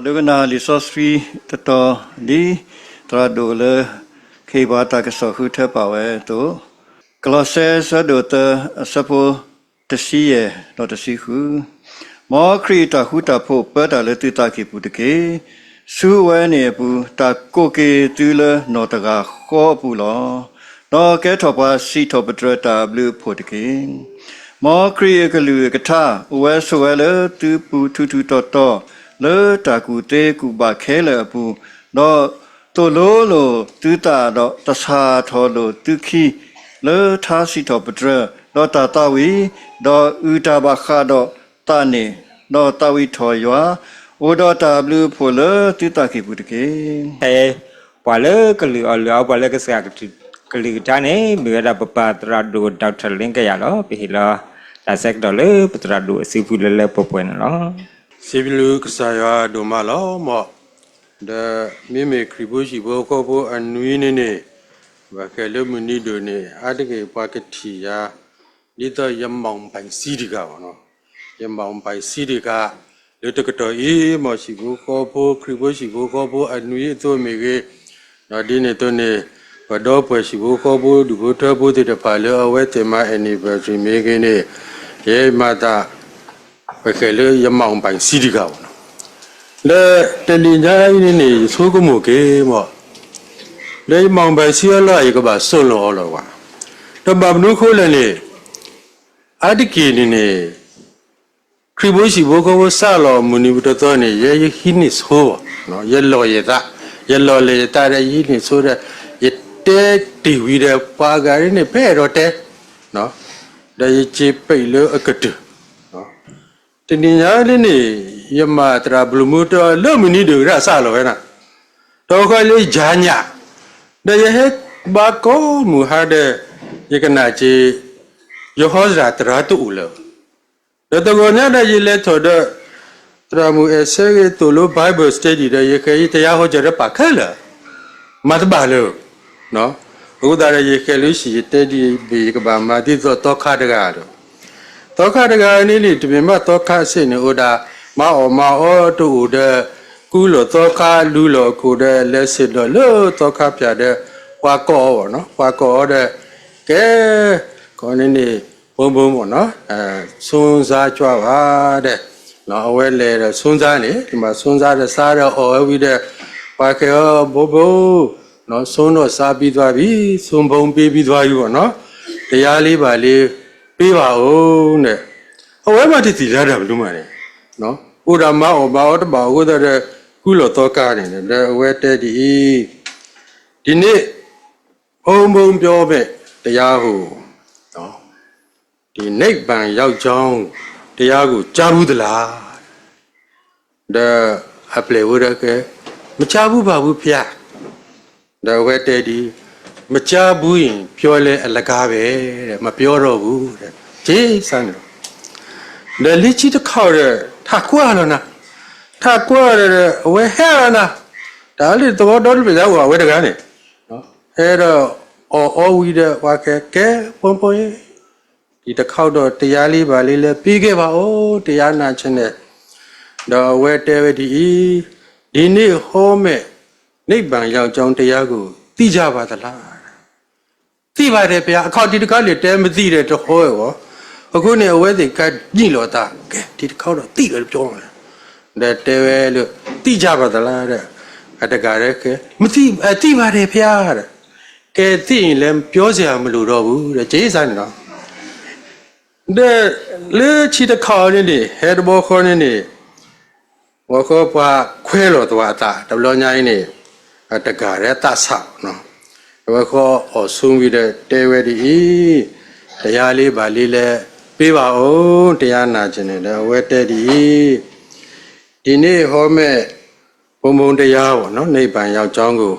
လၢကနၣ်လံာ်စီဆှံတတီၤလံ, သရၣ်ဒိၣ်လၢ ခ့ၣ်ပှၤတၢ်ကစီၣ်ဃုထၢပာ်ဝဲအသိး, ကလီးစဲ အဆၢဒိၣ်သၢ အဆၢဖိတဆံယဲၢ်ဒီးတဆံဃု, မ်ခရံာ်အတၢ်ဃူတၢ်ဖိးပၢတၢ်လၢသုသးကံၢ်ပူၤတက့ၢ်. ဆူအဝဲန့ၣ်အပူၤ တၢ်ကိးက့ၤသုလၢနီၢ်တဂၤဃီအပူၤလီၤ. ဒီးကဲထီၣ်ပှၤစံးထီၣ်ပတြၢၤတၢ်အဘျုးအဖှိၣ်တက့ၢ်. မ်ခရံာ်အကလုၢ်အကထါ အိၣ်ဝဲဆိးဝဲလၢသုပူၤထူးထူးတီၤတီၤ လၢတၢ်ကူၣ်သ့ကူၣ်ဘၣ်ခဲလၢာ်အပူၤ, ဒီးသိၣ်လိလိာ်သုသးဒီးသဆၣ်ထီၣ်လိာ်သုခံ လၢထါစံးထီၣ်ပတြၢၤ, ဒီးတၢ်သးဝံၣ်, ဒီးအုၣ်တၢ်ဘၣ်ဃးဒီးသးန့ၣ်, ဒီးသးဝံၣ်ထီၣ်ယွၤ, အိၣ်ဒီးတၢ်ဘျုးအဖှိၣ်လၢသုသးကံၢ်ပူၤတက့ၢ်. ဖဲပှၤလၢကလုာ်အီၤလုၢ်အီၤ ပှၤလၢကစၢ်ကလုၢ်ကထါန့ၣ် မ့ၢ်ဝဲဒၣ်ပပၢ်သရၣ်ဒိၣ် ဒီကထၢၣ်လ့ကယၤလီၤ. ပဟ့ၣ်လီၤတၢ်ဆၢကတီၢ်လၢပသရၣ်ဒိၣ်အစုပူၤလၢလၢပှဲၤပှဲၤန့ၣ်လီၤ. စံးဘျုးကစၢ်ယွၤဒိၣ်မးလီၤ. မ်, ဒီးမ့မ့ၢ်ခရံာ်ဖိဟံၣ်ဖိဃီဖိအနွံန့ၣ်န့ၣ်, ဘၣ်ဃးလၢမုၢ်နံၤဒိၣ်န့ၣ် အါတက့ၢ်ပှၤကထံၣ်ယၤ ဒ်သိးယမီၣ်ဘၣ်စံတကးဘၣ်, ယမီၣ်ဘၣ်စံတကး, လၢတကတီၢ်အံၤ မ်ဟံၣ်ဖိဃီဖိ ခရံာ်ဖိဟံၣ်ဖိဃီဖိအနွံအသိးမ့ၢ်ဂ့ၤ, ဒီးဒ်န့ၣ်အသိးန့ၣ် ပဒီပုၢ်ဝဲၢ်ဟံၣ်ဖိဃီဖိ ဒူၣ်ဖိထၢဖိသ့ၣ်တဖၣ်လၢအဝဲသ့ၣ်မၤ anniversary မ့ၢ်ဂ့ၤန့ၣ်, ယမၤတၢ် ပဃဲၤလၢယမီၣ်ဘၣ်စံတကးဘၣ်. ဒီးတနံၤညါအံၤန့ၣ်န့ၣ် ယဆိကမိၣ်က့ၤမး, ဒီးယမီၣ်ဘၣ်စံအလီၢ် ယကဘၣ်စိၢ်လီၤအီၤလီၤဘၣ်. ဒီးဘၣ်မနုၤအဃိလဲၣ်န့ၣ်, အါတက့ၢ်န့ၣ်န့ၣ် ခရံာ်ဖိဟံၣ်ဖိဃီဖိစးလီၤမုၢ်နံၤပူၤတသီန့ၣ် ယဲယဟံးန့ၢ်ဆိဘၣ်, ယလီၢ်ယသး, ယလီၢ်လၢယသးဒီးယဟံးန့ၢ်ဆိဒီး ယတဲတ့ၢ်ဝံၤဒီး ပှၤအဂၤန့ၣ်န့ၣ် ဖဲအဲၣ်ဒိးတဲ, ဒီးယစ့ပံးလၢအကတၢၢ် တနံၤညါန့ၣ်န့ၣ် ယမၤသရၣ်ဘျုးမူတၢ်လၢမုၢ်နံၤဒိၣ်ကရၢစးလီၤဝဲနၤ, ဒီးဃီလၢယၤညၣ်, ဒီးယဟဲဘါကိးမုၢ်ဟါဒီး ယကနၣ်က့ၤ ယဟီသရၣ်သရၣ်တအိၣ်လၢၤ, ဒီးတဂီၤညါဒီးယလဲၤထီၣ်ဒီး သရၣ်မုၣ်အဲၣ်ဆၢဂ့ၤသိၣ်လိ Bible study ဒီး ယဃဲၤယတယါဟီကၢၤဒီးပာ်ခဲလၢာ်, မၤတဘၣ်လၢၤ အဃိသတးဒီး ယဃဲၤလၢဟံၣ်ယတဲဒ်အံၤ ယကဘၣ်မၤဒ်သိးသီခါတဂၤဒီး, သီခါတဂၤန့ၣ်န့ၣ် တမ့ၢ်ဘၣ်သီခါစ့ၢ်န့ၣ် အိၣ်ဒၣ်မၤအီၣ်မၤအီတအိၣ်ဒီး ကူလီၤသီခါလူလီၤအခိၣ်ဒီး လဲၤဆ့ၣ်နီၤလၢသီခါပၠးဒီး ပှၤကိးအီၤဘၣ်နီၤ, ပှၤကိးအီၤဒီး ကဲ ကိးန့ၣ်န့ၣ် ဘိဘိမ့ၢ်နီၤ, စွန်းစားကြွားပါ ဒီး အဝဲလဲၤဒီး စွန်းစားန့ၣ် မၤစွန်းစားဒီး စားဒီးအီၣ်ဝဲဝံၤဒီး ပှၤဃဲၤအီၤ ဘိဘိ စွန်းတော့စားပြီးသွားပြီ, စွန်းဖုံးပေးပြီးသွားပြီပေါ့နော်, တရားလေးပါလေးပေးပါဦး န့ၣ်, အဝဲမၤတသ့ၣ်ညါတၢ်ဘၣ်ဒိမးန့ၣ်, အိၣ်ဒၣ်မၤအီၣ်မၤအီတဘၣ်အဃိသတးဒီး ကူလီၤသီခါန့ၣ် ဒီးအဝဲတဲဒ်အံၤ, ဒီးအဝဲတဲဒ်အံၤ, ဒီး ဘိဘိပြောမယ်တရားကို ဒီး နိဗ္ဗာန်ရောက်ကြောင်းတရားကိုကြားဖူးသလား, ဒီးအပျဲၢ်ဝဲဒၣ်ကဲ, မကြားဖူးပါဘူးဘုရား, ဒီးအဝဲတဲဒ်အံၤ, မကြားဘူးရင်ပြောလည်းအလကားပဲ, မပြောတော့ဘူး, က့ၤစါန့ၣ်လီၤ, ဒီးလၢခံတခါဒီး ထးကွၢ်လီၤနၤ, ထးကွၢ်ဒီး အဝဲဟဲလီၤနၤ, တၢ်လၢသဝီဒီတဘ့ၣ်ညါအိၣ်အဝဲတဂၤန့ၣ်, ဟဲဒီးအီၣ်အီဝံၤဒီး ပှၤကဲ ကဲ ဖိဖိ ဒီး ဒီးအဝဲတဲဝဲဒ်အံၤ, ဒီနေ့ဟောမယ့် နိဗ္ဗာန်ရောက်ကြောင်းတရားကို သိကြပါသလား, သိပါတယ်ဘုရား, အခီၣ်ထံးတခါန့ၣ် တဲမသိဒီးတဟီဝဲဘၣ်, အဃိန့ၣ် အဝဲသ့ၣ်ကနံၣ်လီၤသး, ကဲ ထံးတခါဒီးသံလီၤတပျီ, ဒီးတဲဝဲလၢ သိကြပါသလား ဒီး အတဂၤဒီးကဲ မသိ, သိပါတယ်ဘုရား, ဒီး ကဲ သိရင်လည်းပြောစရာမလိုတော့ဘူး ဒီး က့ၤစါန့ၣ်လီၤ, ဒီးလၢခံတခါအံၤန့ၣ်န့ၣ် ဟဲတဘျီဃီန့ၣ်န့ၣ် ဝဲဃီပှၤခွဲးလီၤသးအသး တဘျီညါအံၤန့ၣ် အတဂၤဒီးသးဆးနီၤ, အဝဲဃီအီၣ်ဆူဝံၤဒီးတဲဝဲဒ်အံၤ, တရားလေးပါလေးလည်းပေးပါဦး, တရားနာချင်တယ်, ဒီးအဝဲတဲဒ်အံၤ, ဒီနေ့ဟောမယ့် ဘုံဘုံတရားပေါ့နော်, နိဗ္ဗာန်ရောက်ကြောင်းကို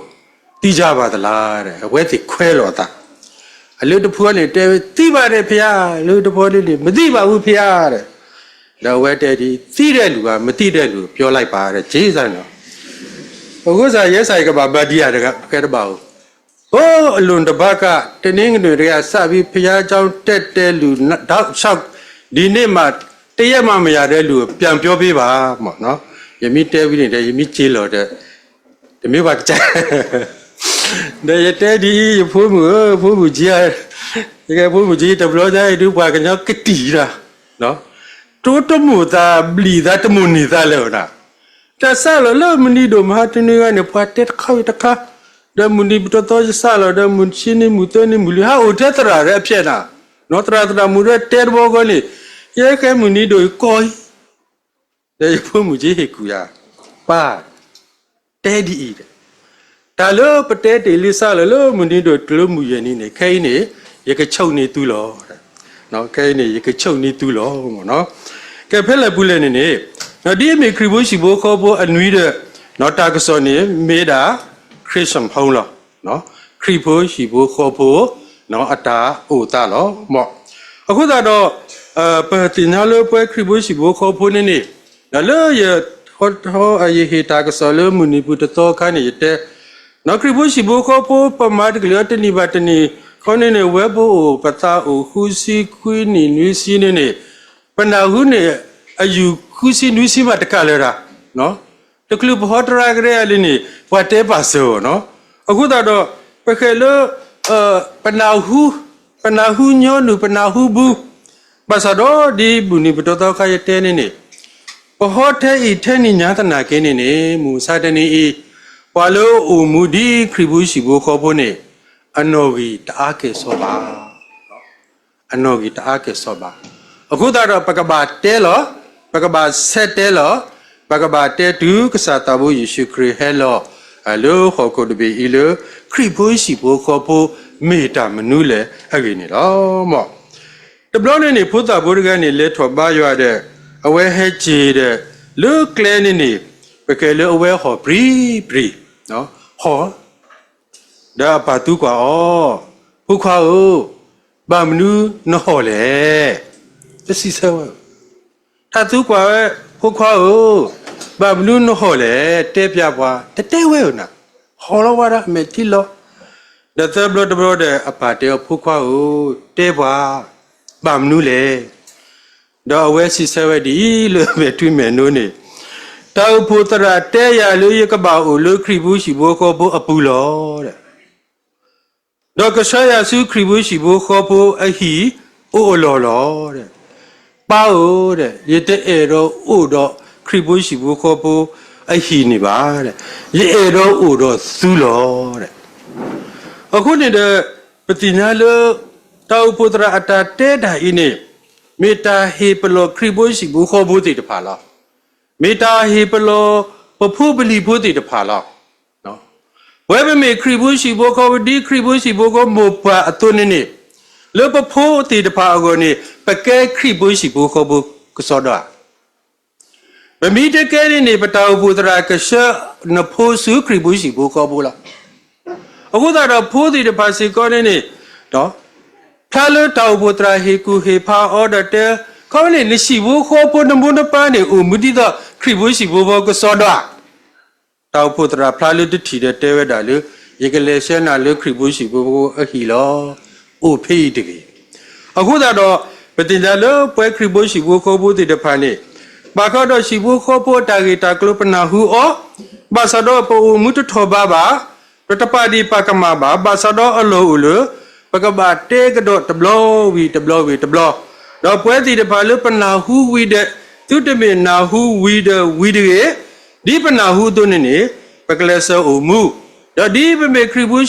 သိကြပါသလား ဒီး အဝဲသ့ၣ်ခွဲးလီၤသး, အလၢတဖုန့ၣ် တဲဝဲ သိပါတယ်ဘုရား, လၢတဖုန့ၣ် မသိပါဘူးဘုရား ဒီး ဒီးအဝဲတဲဒ်အံၤ, သိတဲ့လူက မသိတဲ့လူပြောလိုက်ပါ ဒီး က့ၤစါန့ၣ်လီၤ, အဃိစါ ယဲစါ ယကဘၣ်မၤဒံးယၤတဂၤ ကဲတဘၣ်ဧိၤ, အိၣ်အလိၣ်တဘၣ်ကး တနင်္ဂနွေတဂၤစးပြီး ဘုရားကျောင်းတက်တဲ့လူ တောက်လျှောက် ဒီနေ့မှာ တရက်မှမရတဲ့လူ ပြန်ပြောပေးပါ ပေါ့နော်, ယမ့ၢ်တဲဝံၤန့ၣ်ဒီး ယမ့ၢ်စ့လီၤဒီး တမ့ၢ်ပှၤကစၢ် ဒီးယတဲဒ်အံၤ ယဖိမုၣ်ဧၢ, ဖိမုၣ်ကၠံဧၢ, ယကဲဖိမုၣ်ကၠံ တဘျီညါအံၤဒုး ပှၤကညီကတံာ်တၢ်, တိတမိၣ်သး ဘျံးသး တမိၣ်န့ၢ်သးလၢၤနီၤ. တၢ်စးလီၤလၢမုၢ်နံၤဒိၣ်မဟါတနွံဂၤန့ၣ် ပှၤတဲတခါဝံၤတခါ, ဒီးမုၢ်နံၤပတသီယစးလီၤဒီး မုၢ်ဆံနံၤ မုၢ်သၢနံၤ မုၢ်လွံၢ် ဟးအိၣ်ထဲသရၣ်ရဲအဖျဲၣ်နီၤ, နီၤ သရၣ်သရၣ်မုၣ်ရဲတဲတဘျီဃီန့ၣ်, ယဲဃဲမုၢ်နံၤဒိၣ်ကီအံၤ ဒီးယဖိမုၣ်ကၠံဟ့ၣ်ကူၣ်ယၤ, ပၢ်, တဲဒ်အံၤ, တၢ်လၢပတဲတ့ၢ်လံစးလီၤလၢမုၢ်နံၤဒိၣ်တုၤလၢမုၢ်ယဲၢ်နံၤန့ၣ် ခဲအံၤန့ၣ် ယကဆိၣ်န့ၢ်သုလီၤ. ခဲအံၤန့ၣ် ယကဆိၣ်န့ၢ်သုလီၤ. ကဲဖဲလဲၣ်ပူၤလဲၣ်န့ၣ်န့ၣ်, ဒ်အမ့ၢ်ခရံာ်ဖိဟံၣ်ဖိဃီဖိအနွံဒီး တၢ်ကစီၣ်န့ၣ် မ့ၢ်ဒၣ် Christian home လီၤ. ခရံာ်ဖိဟံၣ်ဖိဃီဖိ အတၢ်အိၣ်သးလီၤ. အဃိသတးဒီး ပသ့ၣ်ညါလၢပဝဲခရံာ်ဖိဟံၣ်ဖိဃီဖိန့ၣ်န့ၣ်, ဒီးလၢယဟီထီၣ် ယဟ့ၣ်တၢ်ကစီၣ်လၢမုၢ်နံၤပူၤတသီအခါန့ၣ် ယတဲ, ခရံာ်ဖိဟံၣ်ဖိဃီဖိ ပမၤတကလုာ်အီၤတနံၣ်ဘၣ်တနံၣ်ခီန့ၣ်န့ၣ် ဝဲပအိၣ်ပသးအိၣ်ဃုဆံခွံနံၣ်နွံဆံန့ၣ်န့ၣ်, ပနၢ်ဟူန့ၣ် အယူၢ်ဃုဆံနွံဆံမးတကးလၢၤတၢ် တချုးပဟီတရါကရဲအလံန့ၣ် ပှၤတဲပာ်စၢၤအီၤနီၤ. အဃိသတးဒီး ပဃဲၤလၢ ပနၢ်ဟူ, ပနၢ်ဟူညီနုၢ် ပနၢ်ဟူဘူး, ဘၣ်ဆၣ်ဒီးဒ်မုၢ်နံၤပူၤတသီအခါယတဲန့ၣ်န့ၣ်, ပဟီထဲအံၤထဲနံၣ်ညါသနာ်က့န့ၣ်န့ၣ် မုၢ်မဆါတနံၤအံၤ ပှၤလၢအအိၣ်မူဒ်ခရံာ်ဖိဟံၣ်ဖိဃီဖိန့ၣ် အနီၣ်ဂံၢ်တအါကဲၣ်ဆိးဘၣ် အနီၣ်ဂံၢ်တအါကဲၣ်ဆိးဘၣ်. အဃိသတးဒီး ပကဘၣ်တဲလီၤ, ပကဘၣ်ဆဲးတဲလီၤ, ပကဘၣ်တဲတုၤကစၢ်သးဘိယ့ၣ်ၡူးခရံာ်ဟဲလီၤ လၢဟီၣ်ခိၣ်တဘ့ၣ်အံၤလၢ ခရံာ်ဖိဟံၣ်ဖိဃီဖိ မ့ၢ်တၢ်မနုၤလဲၣ်အဂ့ၢ်န့ၣ်လီၤ. တဘျီန့ၣ်န့ၣ် ဖိသၣ်ဖိတဂၤန့ၣ် လဲၤထီၣ်ဘါယွၤဒီး အဝဲဟဲက့ၤဒီး လၢကျဲန့ၣ်န့ၣ် ပကဲလၢအဝဲဟီၣ်ပြံပြံ ဟီၣ် ဒီးအပၢ်သံကွၢ်အီၤ, ဖိခွါဧၢ, ဘၣ်မနုၤနဟီၣ်လဲၣ်. တစံးဆၢဝဲ, တၢ်သံကွၢ်ဝဲ, ဖိခွါဧၢ, ဘၣ်မနုၤနဟီၣ်လဲၣ်, တဲပျးပှၤ, တတဲဝဲဧၢနၤ, ဟီၣ်လီၤဝဲဒၣ်မဲာ်ထံလီၤ. ဒီးသၢဘျီတဘျီဒီး အပၢ်တဲအီၤ ဖိခွါဧၢ, တဲပှၤ, ဘၣ်မနုၤလဲၣ်. ဒီးအဝဲစံးဆၢဝဲဒ်အံၤလၢမဲာ်ထံမဲာ်နိန့ၣ်, တၢ်အိၣ်ဖှိၣ်သရၣ်တဲယၤလၢယကဘၣ်အိၣ်လၢခရံာ်ဖိဟံၣ်ဖိဃီဖိအပူၤလီၤ. ဒီးကဆှၢယၤဆူခရံာ်ဖိဟံၣ်ဖိအအိၣ်အလီၢ်လီၤ. ပၢ်ဧၢ, ယတအဲၣ်ဒိးအိၣ်ဒီးခရံာ်ဖိဟံၣ်ဖိဃီဖိအဟံၣ်န့ၣ်ဘၣ်, ယအဲၣ်ဒိးအိၣ်ဒီးသုလီၤ. အဃိန့ၣ်ဒီး ပသ့ၣ်ညါလၢ တၢ်အိၣ်ဖှိၣ်သရၣ်အတၢ်တဲတၢ်အံၤန့ၣ် မ့ၢ်တၢ်ဟ့ၣ်ပလီၢ်ခရံာ်ဖိဟံၣ်ဖိဃီဖိသ့ၣ်တဖၣ်လီၤ. မ့ၢ်တၢ်ဟ့ၣ်ပလီၢ်ပဖိပလံၤဖိသ့ၣ်တဖၣ်လီၤ. ပဝဲပမ့ၢ်ခရံာ်ဖိဟံၣ်ဖိဃီဖိ ဒ်ခရံာ်ဖိဟံၣ်ဖိဃီဖိမိၢ်ပၢ်အသိးန့ၣ်န့ၣ်, လၢပဖိသ့ၣ်တဖၣ်အဂီၢ်န့ၣ် ပကဲခရံာ်ဖိဟံၣ်ဖိဃီဖိကစီဒီဧါ. ပမ့ၢ်တကဲန့ၣ်န့ၣ် ပတၢ်အိၣ်ဖှိၣ်သရၣ်ကဆှၢနဖိဆူခရံာ်ဖိဟံၣ်ဖိဃီဖိလီၤ. အဃိသတးဒီးဖိသ့ၣ်တဖၣ်စ့ၢ်ကီးန့ၣ်န့ၣ်, ဖျါလၢတၢ်အိၣ်ဖှိၣ်သရၣ်ဟ့ၣ်ကူၣ်ဟ့ၣ်ဖးအီၤဒီးတဲ, ခီဖျိန့ၣ် နဟံၣ်ဖိဃီဖိနမိၢ်နပၢ်န့ၣ် အိၣ်မူဒ်သိးခရံာ်ဖိဟံၣ်ဖိဃီဖိကစီဒီဧါ. တၢ်အိၣ်ဖှိၣ်သရၣ်ဖျါလၢတထံၣ်ဒီးတဲဝဲဒၣ်လၢ, ယကလဲၤဆှၢနၤလၢခရံာ်ဖိဟံၣ်ဖိဃီဖိအဟံၣ်လီၤ. အိၣ်ဖဲအံၤတဂ့ၤ. အဃိသတးဒီး ပသ့ၣ်ညါလၢပဝဲခရံာ်ဖိဟံၣ်ဖိဃီဖိသ့ၣ်တဖၣ်န့ၣ်, ဘၣ်ဃးဒီးဟံၣ်ဖိဃီဖိအတၢ်ဂ့ၢ်တၢ်ကျိၤပနၢ်ဟူအီၤ, ဘၣ်ဆၣ်ဒီးပအိၣ်မူတထီၣ်ဘးဘၣ်, ပတပာ်ဒံးပာ်ကမၣ်ဘၣ်, ဘၣ်ဆၣ်ဒီးအလီၢ်အိၣ်လၢ ပကဘၣ်တဲကဒီးတဘျီဝံၤတဘျီဝံၤတဘျီ, ဒီးပဝဲသ့ၣ်တဖၣ်လၢပနၢ်ဟူဝံၤဒီး, သုတမ့ၢ်နၢ်ဟူဝံၤဒီးဝံၤတဂ့ၤ, ဒ်ပနၢ်ဟူအသိးန့ၣ်န့ၣ်, ပကလဲၤဆှၢအိၣ်မူ, ဒီးဒ်ပမ့ၢ်ခရံာ်ဖိ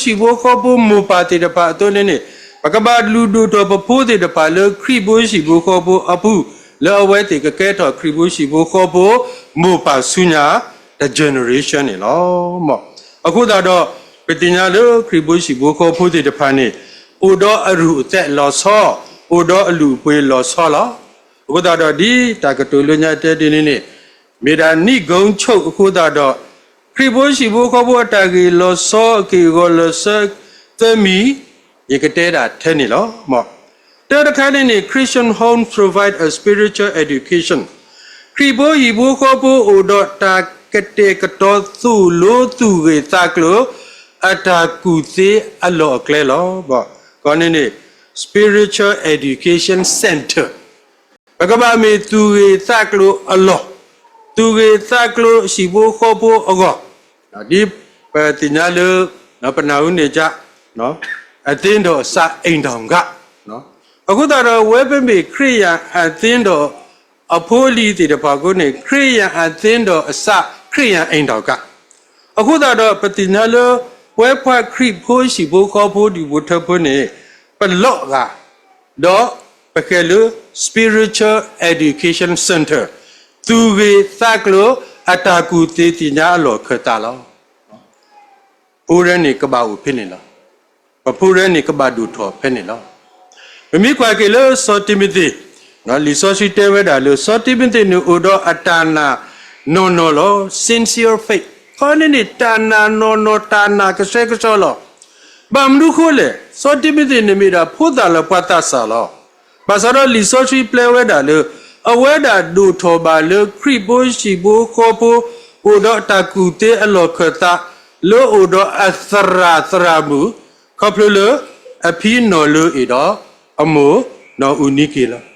ဟံၣ်ဖိဃီဖိမိၢ်ပၢ်သ့ၣ်တဖၣ်အသိးန့ၣ်န့ၣ်, ပကဘၣ်လုၢ်ဒိၣ်ထီၣ်ပဖိသ့ၣ်တဖၣ်လၢခရံာ်ဖိဟံၣ်ဖိဃီဖိအပူၤ, လၢအဝဲသ့ၣ်ကကဲထီၣ်ခရံာ်ဖိဟံၣ်ဖိဃီဖိ မိၢ်ပၢ်ဆူညါ တ generation န့ၣ်လီၤ. အဃိသတးဒီး ပသ့ၣ်ညါလၢခရံာ်ဖိဟံၣ်ဖိဃီဖိသ့ၣ်တဖၣ်န့ၣ်, အိၣ်ဒီးအရူၢ်အသဲးလီၤဆီ, အိၣ်ဒီးအလုၢ်အပှ့ၤလီၤဆီလီၤ. အဃိသတးဒီးဒ်တၢ်ကတိၤလၢညါတဲဒ်န့ၣ်န့ၣ်, မ့ၢ်ဒၣ်နံၣ်ကိဆူၣ်အဃိသတးဒီး, ခရံာ်ဖိဟံၣ်ဖိဃီဖိအတၢ်ဂ့ၢ်လီၤဆီအက့ၢ်အဂီၤလၢဆၢသၢမံၤ, ယကတဲဒၣ်ထဲန့ၣ်လီၤ. တၢတခါန့ၣ်န့ၣ် Christian home provide a spiritual education. ခရံာ်ဖိဟံၣ်ဖိဃီဖိအိၣ်ဒီးတၢ်ကတဲာ်ကတီၤသိၣ်လိသူၣ်ဂ့ၢ်သးကျိၤ အတၢ်ကူၣ်သ့အလီၢ်အကျဲလီၤ. ကီန့ၣ်န့ၣ် spiritual education center ပကဘၣ်မ့ၢ်သူၣ်ဂ့ၢ်သးကျိၤအလီၢ် သူၣ်ဂ့ၤသးကျိၤဟံၣ်ဖိဃီဖိအဂီၢ်, ဒ်ပသ့ၣ်ညါလၢ ပနၢ်ဟူန့ၣ်က အသင်းတော်အစ အိမ်ထောင်က အဃိသတးဒီး ဝဲပမ့ၢ်ခရံာ်ယၣ်အသင်းတော်အဖိအလံၤသ့ၣ်တဖၣ်အဃိန့ၣ် ခရံာ်ယၣ်အသင်းတော်အစ ခရံာ်ယၣ်အိမ်ထောင်က အဃိသတးဒီး ပသ့ၣ်ညါလၢ ပဝဲပှၤခရံာ်ဖိဟံၣ်ဖိဃီဖိဒူၣ်ဖိထၢဖိန့ၣ် ပလီၤဂာ် ဒီးပဃဲၤလၢ Spiritual Education Center သူၣ်ဂ့ၤသးကျိၤအတၢ်ကူၣ်သ့သ့ၣ်ညါအလီၢ်ခၢၣ်သးလီၤ. ဖိရဲန့ၣ်ကဘၣ်အိၣ်ဖဲန့ၣ်လီၤ. ပဖိရဲန့ၣ်ကဘၣ်ဒိၣ်ထီၣ်ဖဲန့ၣ်လီၤ. ပမ့ၢ်ကွၢ်က့ၤလၢစီၤတံၤမသ့း, လံာ်စီဆှံတဲဝဲဒၣ်လၢ စီၤတံၤမသ့းန့ၣ်အိၣ်ဒီးအတၢ်နာ်နီၢ်နီၢ်လီၤ. Sincere faith ခီန့ၣ်န့ၣ် တၢ်နာ်နီၢ်နီၢ် တၢ်နာ်ကဆှဲကဆှီလီၤ. ဘၣ်မနုၤဃိလဲၣ်, စီၤတံၤမသ့းန့ၣ်မ့ၢ်ဒၣ်ဖိသၣ်လၢပှၤသးစၢ်လီၤ. ဘၣ်ဆၣ်ဒီးလံာ်စီဆှံပျဲဝဲဒၣ်လၢ အဝဲဒၣ်ဒိၣ်ထီၣ်ဘၣ်လၢခရံာ်ဖိဟံၣ်ဖိဃီဖိ အိၣ်ဒီးတၢ်ကူၣ်သ့အလီၢ်ခၢၣ်သး လၢအိၣ်ဒီးအသရၣ်သရၣ်မုၣ် ခီဖျိလၢ အဖံနီၢ်လၢအ့ၣ်ဒီး အမိၢ်နီၢ်အူနံက့ၤလီၤ.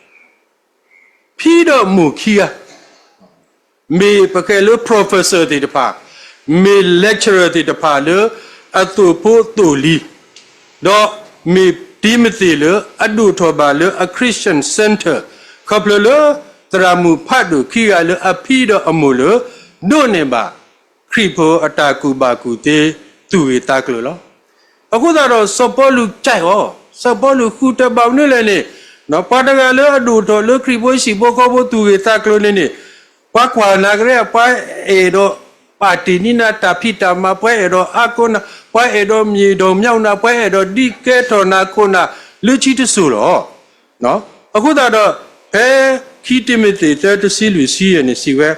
ဖံဒီးမိၢ်ခံဂၤ မ့ၢ်ပဃဲၤလၢ professor သ့ၣ်တဖၣ်, မ့ၢ် lecturer သ့ၣ်တဖၣ်လၢ အသိၣ်ဖိသိၣ်လံၤ, ဒီးမ့ၢ်တံၤမသ့းလၢ အဒိၣ်ထီၣ်ဘၣ်လၢအ Christian Center ခီဖျိလၢ သရၣ်မုၣ်ဖးဒိၣ်ခံဂၤလၢအဖံဒီးအမိၢ်လၢ ဒိးန့ၢ်ဘၣ် ခရံာ်ဖိအတၢ်ကူၣ်ဘၣ်ကူၣ်သ့ သူၣ်ဂ့ၤသးကျိၤလီၤ. အဃိသတးဒီးစီၤပီလူးကဲအီၤ, စီၤပီလူးဃုထၢဘၣ်မနုၤလဲၣ်န့ၣ်, ပှၤတဂၤလၢအဒိၣ်ထီၣ်လၢခရံာ်ဖိဟံၣ်ဖိဃီဖိသူၣ်ဂ့ၤသးကျိၤန့ၣ်န့ၣ်, ပှၤကွၢ်နၤကရဲၣ် ပှၤအဲၣ်ဒိးပာ်တ့ၢ်န့ၢ်နၤတၢ်ဖံးတၢ်မၤ, ပှၤအဲၣ်ဒိးဟးကိးနၤ, ပှၤအဲၣ်ဒိးမ့ၢ်ဒီးမညီနၤ, ပှၤအဲၣ်ဒိးဒုးကဲထီၣ်နၤခိၣ်နၢ်လၢခံတစိၤလီၤ. အဃိသတးဒီး ဖဲခံတံၤမသ့းသၢတဆံလွံၢ်ဆံယဲၢ်န့ၣ် စံးဝဲ,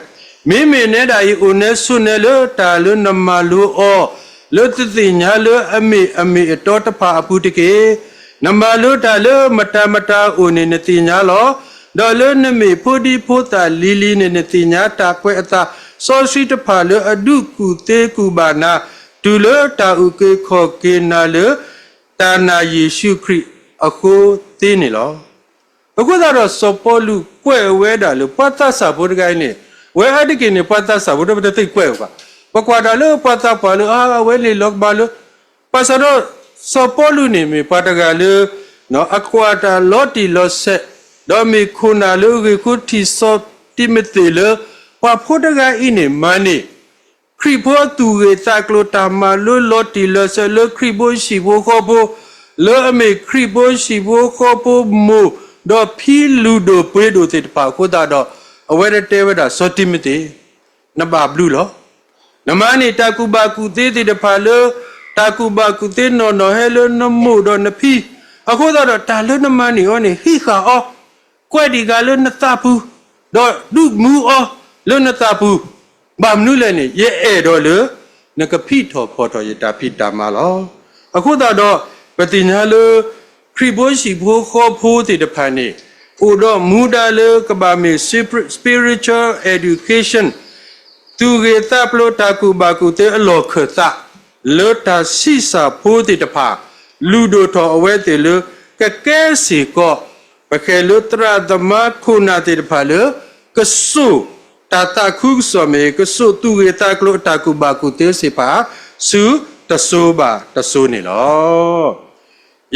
မ့မ့ၢ်နဲဒၣ်အံၤ အိၣ်နဲဆိးနဲလၢတၢ်လၢနမၤလိအီၤ လၢတသ့ၣ်ညါလၢအမ့ၢ်အမ့ၢ်အတီတဖၣ်အပူၤတက့ၢ်. နမၤလိတၢ်လၢမတၤမတၤအအိၣ်န့ၣ် နသ့ၣ်ညါလီၤ. ဒီးလၢနမ့ၢ်ဖိဒံဖိသၣ်လံၤလံၤန့ၣ် နသ့ၣ်ညါတၢ်ကွဲးအသးစီဆှံတဖၣ်လၢအဒုးကူၣ်သ့ကူၣ်ဘၣ်နၤ တုၤလၢတၢ်အုၣ်က့ၤခီၣ်က့ၤနၤလၢ တၢ်နာ်ယ့ၣ်ၡူးခရံာ်အဃိသ့န့ၣ်လီၤ. အဃိသတးဒီးစီၤပီလူးကွဲးဝဲဒၣ်လၢပှၤသးစၢ်ဖိတဂၤအံၤန့ၣ်, ဝဲအါတက့ၢ်န့ၣ် ပှၤသးစၢ်ဖိတဂၤပတသ့ၣ်ကွဲးဘၣ်. ပကွၢ်တၢ်လၢပှၤသးပှၢ်လၢ အဝဲန့ၣ်လီၤကမၢလၢ, ဘၣ်ဆၣ်ဒီး စီၤပီလူးန့ၣ်မ့ၢ်ပှၤတဂၤလၢ အကွၢ်တၢ်လီၤတံၢ်လီၤဆဲး, ဒီးမ့ၢ်ခိၣ်နၢ်လၢအဂ့ၢ်အကျိၤထံၣ်စီၤတံၤမသ့းလၢ ပှၤဖိတဂၤအံၤန့ၣ် မၤန့ၢ် ခရံာ်ဖိသူၣ်ဂ့ၤသးကျိၤတၢ်မၤလိလီၤတံၢ်လီၤဆဲးလၢခရံာ်ဖိဟံၣ်ဖိဃီဖိ, လၢအမ့ၢ်ခရံာ်ဖိဟံၣ်ဖိဃီဖိမိၢ်, ဒီးဖံလုၢ်ဒိၣ်ပှ့ၤဒိၣ်သ့ၣ်တဖၣ်အဃိသတးဒီး, အဝဲတတဲဝဲဒၣ်စီၤတံၤမသ့း, နဘၣ်ဘျုးလီၤ. နမၤန့ၢ်တၢ်ကူၣ်ဘၣ်ကူၣ်သ့သ့ၣ်တဖၣ်လၢ တၢ်ကူၣ်ဘၣ်ကူၣ်သ့နီၢ်နီၢ်ဟဲလၢနမိၢ်ဒီးနဖံ, အဃိသတးဒီးတၢ်လၢနမၤန့ၢ်အီၤန့ၣ် ဟံးဃာ်အီၤ, ကွဲးဒံးဂၤလၢနသးပူၤ, ဒီးဒုးမူအီၤလၢနသးပူၤ, ဘၣ်မနုၤလဲၣ်န့ၣ် ယအဲၣ်ဒိးလၢ နကဖံးထီၣ်ဖီၣ်ထီၣ်ယတၢ်ဖံးတၢ်မၤလီၤ. အဃိသတးဒီး ပသ့ၣ်ညါလၢ ခရံာ်ဖိဟံၣ်ဖိဃီဖိသ့ၣ်တဖၣ်န့ၣ် အိၣ်ဒီးမူဒါလၢကဘၣ်မ့ၢ် spiritual education သူၣ်ဂ့ၤသးကျိၤတၢ်ကူၣ်ဘၣ်ကူၣ်သ့အလီၢ်ခၢၣ်သး လၢတၢ်ဆံးစၢ်ဖိသ့ၣ်တဖၣ် လုၢ်ဒိၣ်ထီၣ်အဝဲသ့ၣ်လၢ ကကဲစ့ၢ်ကီး ပဃဲၤလၢသရၣ်သမါခိၣ်နၢ်သ့ၣ်တဖၣ်လၢ ကစိာ်တၢ်သးခုကစီၣ်မ့ၢ်ဂ့ၤ, ကစိာ်သူၣ်ဂ့ၤသးကျိၤအတၢ်ကူၣ်ဘၣ်ကူၣ်သ့စ့ၢ်ကီး ဆူတစိၤဘၣ်တစိၤန့ၣ်လီၤ.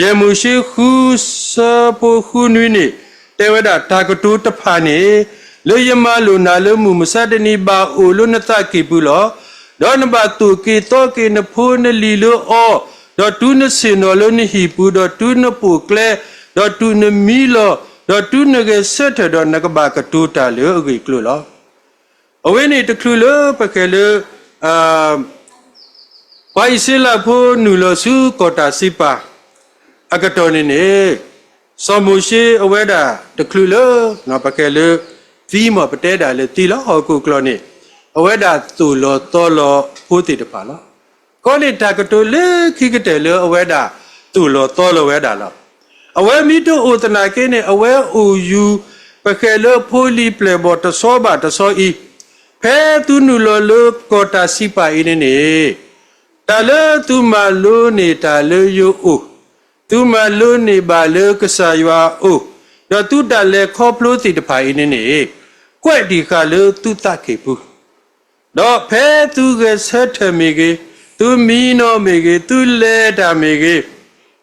ယဲၢ်မိၤၡ့ဃုဆၢဖိဃုနွံန့ၣ် တဲဝဲဒၣ်တၢ်ကတိၤတဖၣ်န့ၣ် လၢယမၤလိာ်နၤလၢမုၢ်မဆါတနံၤဘၣ်အိၣ်လၢနသးကံၢ်ပူၤလီၤ. ဒီးနဘၣ်သိၣ်က့ၤသီက့ၤနဖိနလံၤလၢအီၤ, ဒီးတုၤနဆ့ၣ်နီၤလၢနဟံၣ်ပူၤ, ဒီးတုၤနပိာ်ကျဲ, ဒီးတုၤနမံလီၤ, ဒီးတုၤနဂဲၤဆၢထၢၣ်ဒီးနကဘၣ်ကတိၤတၢ်လၢအဂ့ၢ်အကျိၤလီၤ. အဝဲန့ၣ်တချုးလၢပဃဲၤလၢ ပှၤအံၣ်စရ့လးဖိနုာ်လီၤဆူကီၢ်တၢ်စံးပာ် အကတီၢ်န့ၣ်န့ၣ်, စီၤမိၤၡ့အဝဲဒၣ်တချုးလၢ ပဃဲၤလၢ သံမ့ၢ်ပတဲဒၣ်လၢသံလီၤ ဟီၣ်ခိၣ်ကျီၢ်န့ၣ် အဝဲဒၣ်သိၣ်လီၤသီလီၤဖိသ့ၣ်တဖၣ်လီၤ. ခီန့ၣ်တၢ်ကတိၤလၢခံကတၢၢ်လၢအဝဲဒၣ်သိၣ်လီၤသီလီၤဝဲဒၣ်လီၤ. အဝဲမ့ၢ်တအိၣ်သနာ်က့န့ၣ် အဝဲအိၣ်ယူၤ ပဃဲၤလၢဖိလံၤပျဲၢ်ဘီၣ်တဆီဘၣ်တဆီအံၤ, ဖဲသုနုာ်လီၤလၢကီၢ်တၢ်စံးပာ်အံၤန့ၣ်န့ၣ် တၢ်လၢသုမၤလိန့ၢ်တၢ်လၢယအိၣ်, သုမၤလိန့ၢ်ဘၣ်လၢကစၢ်ယွၤအအိၣ်, ဒီးသုတၢ်လဲၤခီဖျိသ့ၣ်တဖၣ်အံၤန့ၣ်န့ၣ်, ကွဲးတံာ်ဃာ်လၢသုသးကံၢ်ပူၤ, ဒီးဖဲသုဂဲၤဆၢထၢၣ်မ့ၢ်ဂ့ၤ, သုမံနီၤမ့ၢ်ဂ့ၤ, သုလဲၤတၢ်မ့ၢ်ဂ့ၤ,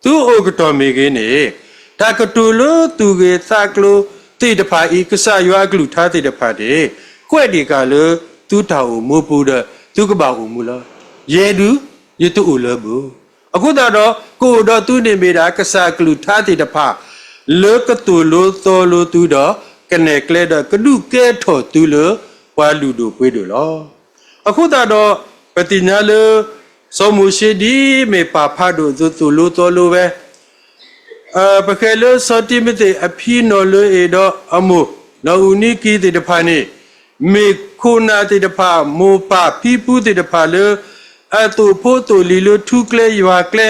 သုအိၣ်ကတီၢ်မ့ၢ်ဂ့ၤန့ၣ်, တၢ်ကတိၤလၢသူၣ်ဂ့ၤသးကျိၤသ့ၣ်တဖၣ်အံၤ, ကစၢ်ယွၤအကလုၢ်ကထါသ့ၣ်တဖၣ်န့ၣ်, ကွဲးတံာ်ဃာ်လၢသုတၢ်အိၣ်မူပူၤဒီး သုကဘၣ်အိၣ်မူလီၤ. ယဲဒုး ယတအိၣ်လၢၤဘၣ်. အဃိသတးဒီး ကအိၣ်ဒီးသုန့ၣ်မ့ၢ်ဒၣ် ကစၢ်အကလုၢ်ကထါသ့ၣ်တဖၣ် လၢကသိၣ်လိသီလိသုဒီး ကနဲၣ်ကျဲဒီးကဒုးကဲထီၣ်သုလၢပှၤလုၢ်ဒိၣ်ပှ့ၤဒိၣ်လီၤ. အဃိသတးဒီး ပသ့ၣ်ညါလၢ စီၤမိၤၡ့ဒ်မ့ၢ်ပၢ်ဖးဒိၣ်အသိး သိၣ်လိသီလိဝဲ ပဃဲၤလၢစီၤတံၤမသ့းအဖံနီၢ်လၢအ့ၣ်ဒီးအမိၢ် နီၢ်အူနံကံသ့ၣ်တဖၣ်န့ၣ်, မ့ၢ်ခိၣ်နၢ်သ့ၣ်တဖၣ် မိၢ်ပၢ်ဖံဖုသ့ၣ်တဖၣ်လၢ အသိၣ်ဖိသိၣ်လံၤလၢထူကျဲယွၤကျဲ,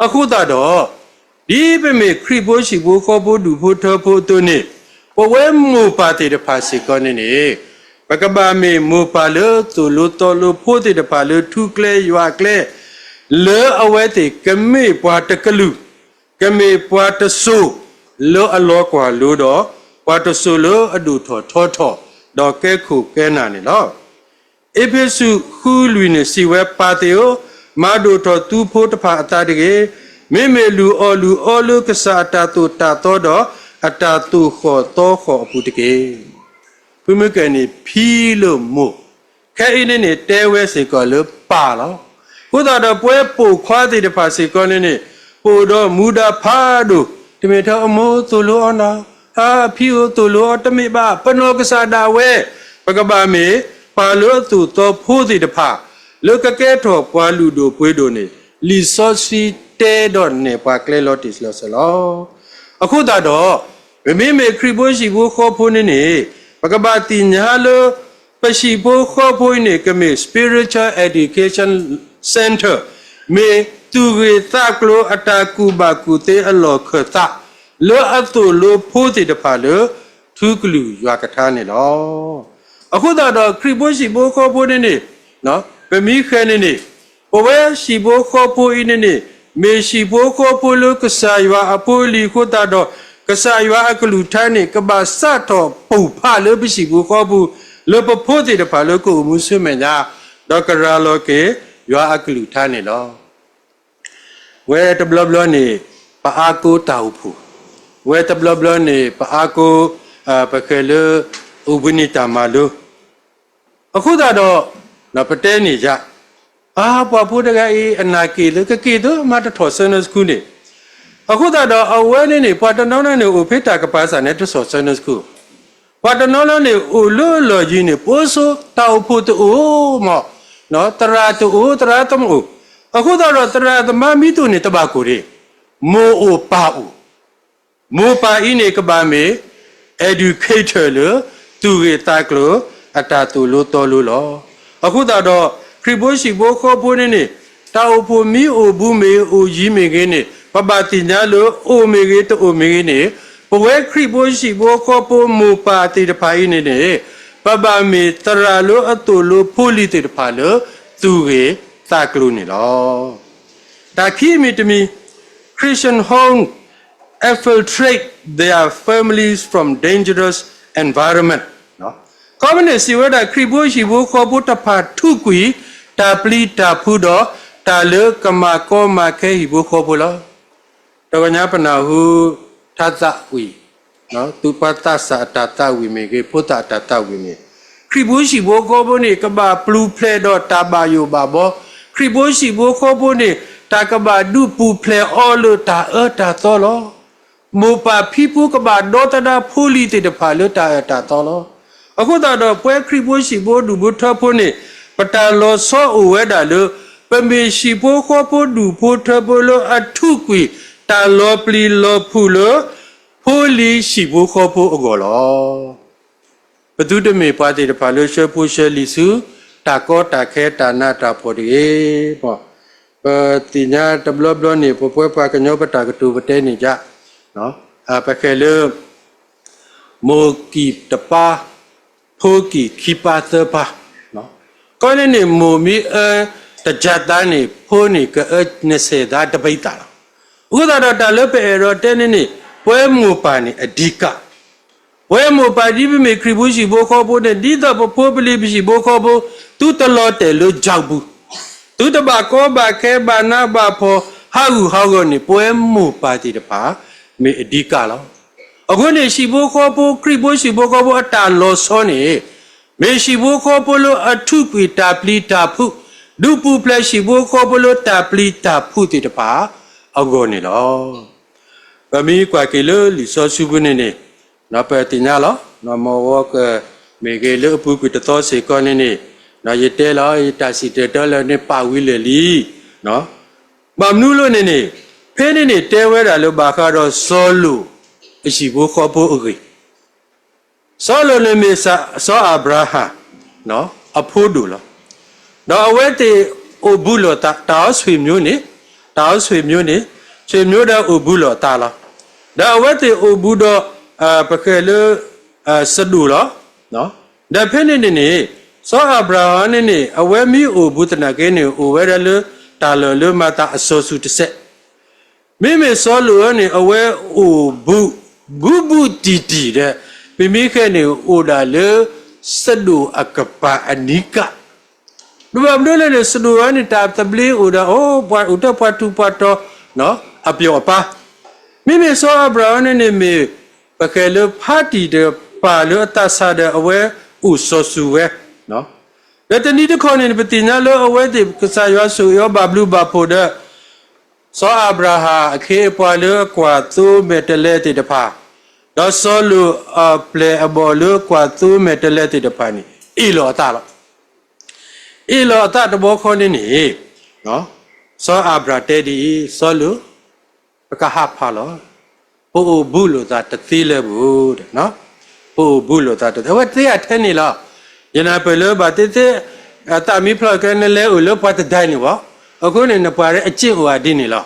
အဃိသတးဒီး ဒ်ပမ့ၢ်ခရံာ်ဖိဟံၣ်ဖိဃီဖိဒူၣ်ဖိထၢဖိအသိးန့ၣ်, ပဝဲမိၢ်ပၢ်သ့ၣ်တဖၣ်စ့ၢ်ကီးန့ၣ်န့ၣ်, ပကဘၣ်မ့ၢ်မိၢ်ပၢ်လၢသိၣ်လိသီလိဖိသ့ၣ်တဖၣ်လၢထူကျဲယွၤကျဲ, လၢအဝဲသ့ၣ်ကမ့ၢ်ပှၤတကလုာ်, ကမ့ၢ်ပှၤတစိၤလၢအလီၤကွၢ်လိဒီး ပှၤတစိၤလၢအဒိၣ်ထီၣ်ထီထီၣ် ဒီးကဲခိၣ်ကဲနၢ်န့ၣ်လီၤ. အ့းဖ့းစူး ဃုလွံၢ်န့ၣ် စံးဝဲ, ပၢ်သ့ၣ်ဧၢ, မၤဒိၣ်ထီၣ်သုဖိတဖၣ်အသးတဂ့ၤ, မ့မ့ၢ်လုၢ်အီၣ်လုၢ်အီလၢကစၢ်အတၢ်သိၣ်တၢ်သီဒီး အတၢ်သိၣ်ဃီၣ်သီဃီၣ်အပူၤတက့ၢ်. ဖုမုၢ်ကဲၤန့ၣ် ဖံလၢမိၢ်, ခဲအံၤန့ၣ်န့ၣ် တဲဝဲစ့ၢ်ကီးလၢပၢ်လီၤ. အဃိသတးဒီး ပဝဲပိာ်ခွါသ့ၣ်တဖၣ်စ့ၢ်ကီးန့ၣ်န့ၣ်, ပအိၣ်ဒီးမူဒါဖးဒိၣ်, တမ့ၢ်ထဲအမိၢ်သိၣ်လိအီၤနီၤ, အဖံအိၣ်သိၣ်လိအီၤတမ့ၢ်ဘၣ်, ပနီၢ်ကစၢ်ဒၣ်ဝဲ, ပကဘၣ်မ့ၢ်ပၢ်လၢအသိၣ်သီဖိသ့ၣ်တဖၣ်, လၢကကဲထီၣ်ပှၤလုၢ်ဒိၣ်ပှ့ၤဒိၣ်န့ၣ်, လံာ်စီဆှံတဲဒီးနဲၣ်ပှၤကျဲလီၤတံၢ်လီၤဆဲးလီၤ. အဃိသတးဒီး ပမ့မ့ၢ်ခရံာ်ဖိဟံၣ်ဖိဃီဖိန့ၣ်န့ၣ်, ပကဘၣ်သ့ၣ်ညါလၢ ပဟံၣ်ဖိဃီဖိအံၤန့ၣ် ကမ့ၢ် spiritual education center, မ့ၢ်သူၣ်ဂ့ၤသးကျိၤအတၢ်ကူၣ်ဘၣ်ကူၣ်သ့အလီၢ်ခၢၣ်သး လၢအသိၣ်လိဖိသ့ၣ်တဖၣ်လၢ ထူကလုၢ်ယွၤကထါန့ၣ်လီၤ. အဃိသတးဒီး ခရံာ်ဖိဟံၣ်ဖိဃီဖိန့ၣ်န့ၣ်, ပမ့ၢ်ဃဲန့ၣ်န့ၣ်, ပဝဲဟံၣ်ဖိဃီဖိအံၤန့ၣ်န့ၣ်, မ့ၢ်ဟံၣ်ဖိဃီဖိလၢကစၢ်ယွၤအဖိအလံၤအဃိသတးဒီး, ကစၢ်ယွၤအကလုၢ်ကထါန့ၣ် ကဘၣ်စးထီၣ်ပိာ်ဖးလၢပဟံၣ်ဖိဃီဖိ, လၢပဖိသ့ၣ်တဖၣ်လၢကအိၣ်မူဆူမဲာ်ညါ, ဒီးကရၤလီၤက့ၤယွၤအကလုၢ်ကထါန့ၣ်လီၤ. ဝဲတဘျီဘျီန့ၣ် ပအါကိးတၢ်အိၣ်ဖှိၣ်, ဝဲတဘျီဘျီန့ၣ် ပအါကိး, ပဃဲၤလၢ အိၣ်ဘှံးနံၤတၢ်မၤလိ, အဃိသတးဒီး ပတဲန့ၣ်ယါ, အါ ပှၤဖိတဂၤအံၤ အနၢ်က့ၤလၢကက့ၤသ့မၤတထီၣ် Sunday school န့ၣ်, အဃိသတးဒီး အဝဲန့ၣ်န့ၣ် ပှၤတနီၤနီၤန့ၣ် အိၣ်ဖဲတၢ်ကပၤစၢ်န့ၣ် တဆီၣ် Sunday school, ပှၤတနီၤနီၤန့ၣ် အိၣ်လၢလီၢ်ယံၤန့ၣ် ပိစိတၢ်အိၣ်ဖှိၣ်တအိၣ်မး, သရၣ်တအိၣ် သရၣ်သမါအိၣ်, အဃိသတးဒီး သရၣ်သမါမံၤသိးန့ၣ် တဘၣ်ကိၢ်ဒံး, မိၢ်အိၣ်ပၢ်အိၣ်, မိၢ်ပၢ်အံၤန့ၣ် ကဘၣ်မ့ၢ် educator လၢ သူၣ်ဂ့ၤသးကျိၤ အတၢ်သိၣ်လိသီလိလီၤ. အဃိသတးဒီး ခရံာ်ဖိဟံၣ်ဖိဃီဖိန့ၣ်န့ၣ် တၢ်အိၣ်ဖှိၣ်မ့ၢ်အိၣ်ဘူးမ့ၢ်အိၣ်ယံၤမ့ၢ်ဂ့ၤန့ၣ် ပဘၣ်သ့ၣ်ညါလၢအိၣ်မ့ၢ်ဂ့ၤတအိၣ်မ့ၢ်ဂ့ၤန့ၣ် ပဝဲခရံာ်ဖိဟံၣ်ဖိဃီဖိမိၢ်ပၢ်သ့ၣ်တဖၣ်အံၤန့ၣ်န့ၣ် ပဘၣ်မ့ၢ်သရၣ်လၢအသိၣ်လိဖိလံၤသ့ၣ်တဖၣ်လၢ သူၣ်ဂ့ၤသးကျိၤန့ၣ်လီၤ. တၢ်ခံမံၤတမံၤ Christian home infiltrate their families from dangerous environment. ခီမ့ၢ်န့ၣ်စံးဝဲဒၣ် ခရံာ်ဖိဟံၣ်ဖိဃီဖိတဖၣ်ထူးကွံာ် တၢ်ပျံၤတၢ်ဖုးဒီး တၢ်လၢကမၤကီမၤခဲဟံၣ်ဖိဃီဖိလီၤ. တဂီၤညါပနၢ်ဟူ ထါသးဝံၣ် သူၣ်ပှၤသးစၢ်အတၢ်သးဝံၣ်မ့ၢ်ဂ့ၤ ဖိသၣ်အတၢ်သးဝံၣ်မ့ၢ် ခရံာ်ဖိဟံၣ်ဖိဃီဖိန့ၣ် ကဘၣ်ပျုၤဖျဲးဒီးတၢ်ဘၣ်ယိၣ်ဘၣ်ဘီ, ခရံာ်ဖိဟံၣ်ဖိဃီဖိန့ၣ် တၢ်ကဘၣ်ဒုးပူၤဖျဲးအီၤလၢတၢ်အၢတၢ်သီလီၤ. မိၢ်ပၢ်ဖံဖုကဘၣ်ဒီသဒၣ်ဖိလံၤသ့ၣ်တဖၣ်လၢတၢ်အၢတၢ်သီလီၤ. အဃိသတးဒီး ပဝဲခရံာ်ဖိဟံၣ်ဖိဒူၣ်ဖိထၢဖိန့ၣ် ပတၢ်လီၤဆီအိၣ်ဝဲဒၣ်လၢ ပမ့ၢ်ဟံၣ်ဖိဃီဖိဒူၣ်ဖိထၢဖိလၢအထူးကွံာ် တၢ်လီၤပျံၤလီၤဖုးလၢ ဖိလံၤဟံၣ်ဖိဃီဖိအဂီၢ်လီၤ. ပသုတမ့ၢ်ပှၤသ့ၣ်တဖၣ်လၢဆှၢဖိဆှၢလံာ်ဆူ တၢ်ကီတၢ်ခဲတၢ်နးတၢ်ဖှီၣ်တဂ့ၤ. ပသ့ၣ်ညါတဘျီဘျီန့ၣ် ပပှၤကညီပတၢ်ကတိၤပတဲန့ၣ်ယါ, ပဃဲၤလၢ မိၢ်ကံၢ်တပၢ်, ဖိကံၢ်ခံပၢ်သၢပၢ်, ကီန့ၣ်န့ၣ် မိၢ်မ့ၢ်အၢတကၢ်သးန့ၣ် ဖိန့ၣ်ကအၢနစဲးသးတပံသးလီၤ. အဃိသတးဒီးတၢ်လၢပအဲၣ်ဒိးတဲန့ၣ်န့ၣ် ပဝဲမိၢ်ပၢ်န့ၣ်အဓိက ပဝဲမိၢ်ပၢ်ဒ်ပမ့ၢ်ခရံာ်ဖိဟံၣ်ဖိဃီဖိန့ၣ် ဒ်သိးပဖိပလံၤပဟံၣ်ဖိဃီဖိ သုတလီၤတဲာ်လၢ job ပူၤ, သုတဘၣ်ကီဘၣ်ခဲဘၣ်နးဘၣ်ဖှီၣ် ဟးဂူာ်ဟးဂီၤန့ၣ် ပဝဲမိၢ်ပၢ်သ့ၣ်တဖၣ် မ့ၢ်အဓိကလီၤ. အဃိန့ၣ် ဟံၣ်ဖိဃီဖိ ခရံာ်ဖိဟံၣ်ဖိဃီဖိအတၢ်လီၤဆီန့ၣ် မ့ၢ်ဟံၣ်ဖိဃီဖိလၢအထူးကွံာ်တၢ်ပျံၤတၢ်ဖုး, ဒုးပူၤဖျဲးဟံၣ်ဖိဃီဖိလၢတၢ်ပျံၤတၢ်ဖုးသ့ၣ်တဖၣ်အဂီၢ်န့ၣ်လီၤ. ပမ့ၢ်ကွၢ်က့ၤလၢလံာ်စီဆှံပူၤန့ၣ်န့ၣ် ပသ့ၣ်ညါလီၤ. မ်အဝဲကမ့ၢ်ဂ့ၤလၢအပူၤကွံာ်တသီစ့ၢ်ကီးန့ၣ်န့ၣ် ယတဲလီၤ ယတၢ်စံၣ်တဲၤတဲလီၤန့ၣ် ပာ်ဝံၤလၢာ်လံ. ဘၣ်မနုၤလဲၣ်န့ၣ်န့ၣ် ဖဲန့ၣ်န့ၣ် တဲဝဲဒၣ်လၢဘၣ်ဃးဒီးစီၤလိာ် အဟံၣ်ဖိဃီဖိအဂ့ၢ် စီၤလိာ်န့ၣ်မ့ၢ်စီၤအၤဘြၤဟၣ် အဖိဒိၣ်လီၤ. ဒီးအဝဲသ့ၣ်အိၣ်ဘူးလိာ်သး တၢ်အီဆွ့ၣ်မျိန့ၣ်, တၢ်အီဆွ့ၣ်မျိန့ၣ်, ဆွ့ၣ်မျိဒီးအိၣ်ဘူးလိာ်အသးလီၤ. ဒီးအဝဲသ့ၣ်အိၣ်ဘူးဒီး ပဃဲၤလၢ စဒိၣ်လီၤ. ဒီးဖဲန့ၣ်န့ၣ်န့ၣ် စီၤအၤဘြၤဟၣ်န့ၣ်န့ၣ် အဝဲမ့ၢ်အိၣ်ဘူးသနာ်က့န့ၣ် အိၣ်ဝဲဒၣ်လၢတၢ်လီၢ်လၢမၤသးအစီဆှံတစဲး မ့မ့ၢ်စီၤလိာ်အံၤန့ၣ် အဝဲအိၣ်ဘူး ဘူးဘူးတံၢ်တံၢ်ဒီး ပမ့ၢ်ဃဲန့ၣ် အိၣ်ဒၣ်လၢ စဒိၣ်အကပၤအနံၤကၣ်, ဒီးဘၣ်မနုၤလဲၣ်န့ၣ် စဒိၣ်အံၤန့ၣ် တၢ်သဘျ့အိၣ်ဒီး အိၣ်ပှၤအိၣ်တ့ၢ်ပှၤထူးပှၤတီၤ အပျီၣ်အပၤ, မ့မ့ၢ်စီၤအၤဘြၤဟၣ်န့ၣ်န့ၣ်မ့ၢ် ပဃဲၤလၢဖါတံၢ်တကပၤလၢအသးစၢ်ဒီး အဝဲအိၣ်စီၤစုၤဝဲ ဒီးတနံၤတခီန့ၣ် ပသ့ၣ်ညါလၢအဝဲသ့ၣ် ကစၢ်ယွၤဆိၣ်ဂ့ၤအီၤဘၣ်ဘျုးဘၣ်ဖှိၣ်ဒီး စီၤအၤဘြၤဟၣ်အခ့အပှၤလၢအကွၢ်သိမဲာ်တဲးလဲးသ့ၣ်တဖၣ်, ဒီးစီၤလိာ်အပျဲၢ်အဘီၣ်လၢကွၢ်သိမဲာ်တဲးလဲးသ့ၣ်တဖၣ်န့ၣ် အ့ၣ်လိာ်အသးလီၤ. အ့ၣ်လိာ်အသးတဘျီဃီန့ၣ်န့ၣ် စီၤအၤဘြၤဟၣ်တဲဒ်အံၤ, စီၤလိာ် ပကဟးဖးလီၤ. ပအိၣ်ဘူးလိာ်သးတသ့လၢၤဘၣ်, ပအိၣ်ဘူးလိာ်သးတသ့, အဝဲသ့အထဲန့ၣ်လီၤ. ယနၢ်ပၢၢ်လၢဘၣ်သ့ၣ်သ့ၣ် အသးမံဖျိးကဲ နလဲၤအိၣ်လၢပှၤတဒဲန့ၣ်ဘၣ်, အဃိန့ၣ် နပှၤအကျင့်အိၣ်အဒ်န့ၣ်လီၤ.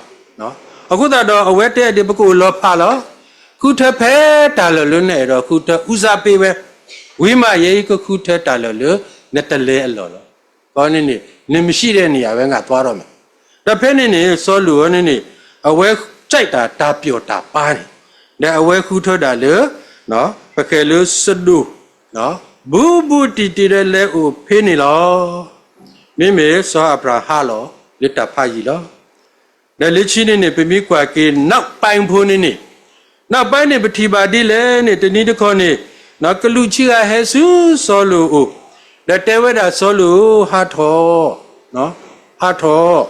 အဃိသတးဒီး အဝဲတဲဒ် ပကအိၣ်လီၤဖးလီၤ. ဃုထၢဖဲတၢ်လီၢ်လၢနအဲၣ်ဒိးဃုထၢ ဦးစားပေးဝဲ, ဝံၤမးယဲအံၤကဃုထၢတၢ်လီၢ်လၢ နတလဲၤအလီၢ်လီၤ. အန့ၣ်န့ၣ် နမံၤဆံၣ်ဒဲးန့ၣ် အဝဲငၢ်သွါထီၣ်မး, ဒီးဖဲန့ၣ်န့ၣ် စီၤလိာ်အံၤန့ၣ်န့ၣ် အဝဲကၠဲးတၢ်တၢ်ပျီၣ်တၢ်ပၤန့ၣ်, ဒီးအဝဲဃုထၢဒၣ်လၢ ပဃဲၤလၢစဒိၣ် ဘူးဘူးတံၢ်တံၢ်ဒီးလဲၤအိၣ်ဖဲန့ၣ်လီၤ. မ့မ့ၢ်စီၤအၤဘြၤဟၣ်ဟးလီၤလၢတၢ်ဖးယံာ်လီၤ. ဒီးလၢခံန့ၣ်န့ၣ် ပမ့ၢ်ကွၢ်က့ၤ နောက်ပိုင်းဖိန့ၣ်န့ၣ်, နောက်ပိုင်းန့ၣ် ပထံၣ်ဘၣ်ဒ်လဲၣ်န့ၣ် တနံၤတခီန့ၣ် ကလူးဆံးဂၤဟဲဆူစီၤလိာ်အအိၣ်, ဒီးတဲဝဲဒၣ်စီၤလိာ်ဧၢ, ဟးထီၣ်, ဟးထီၣ်,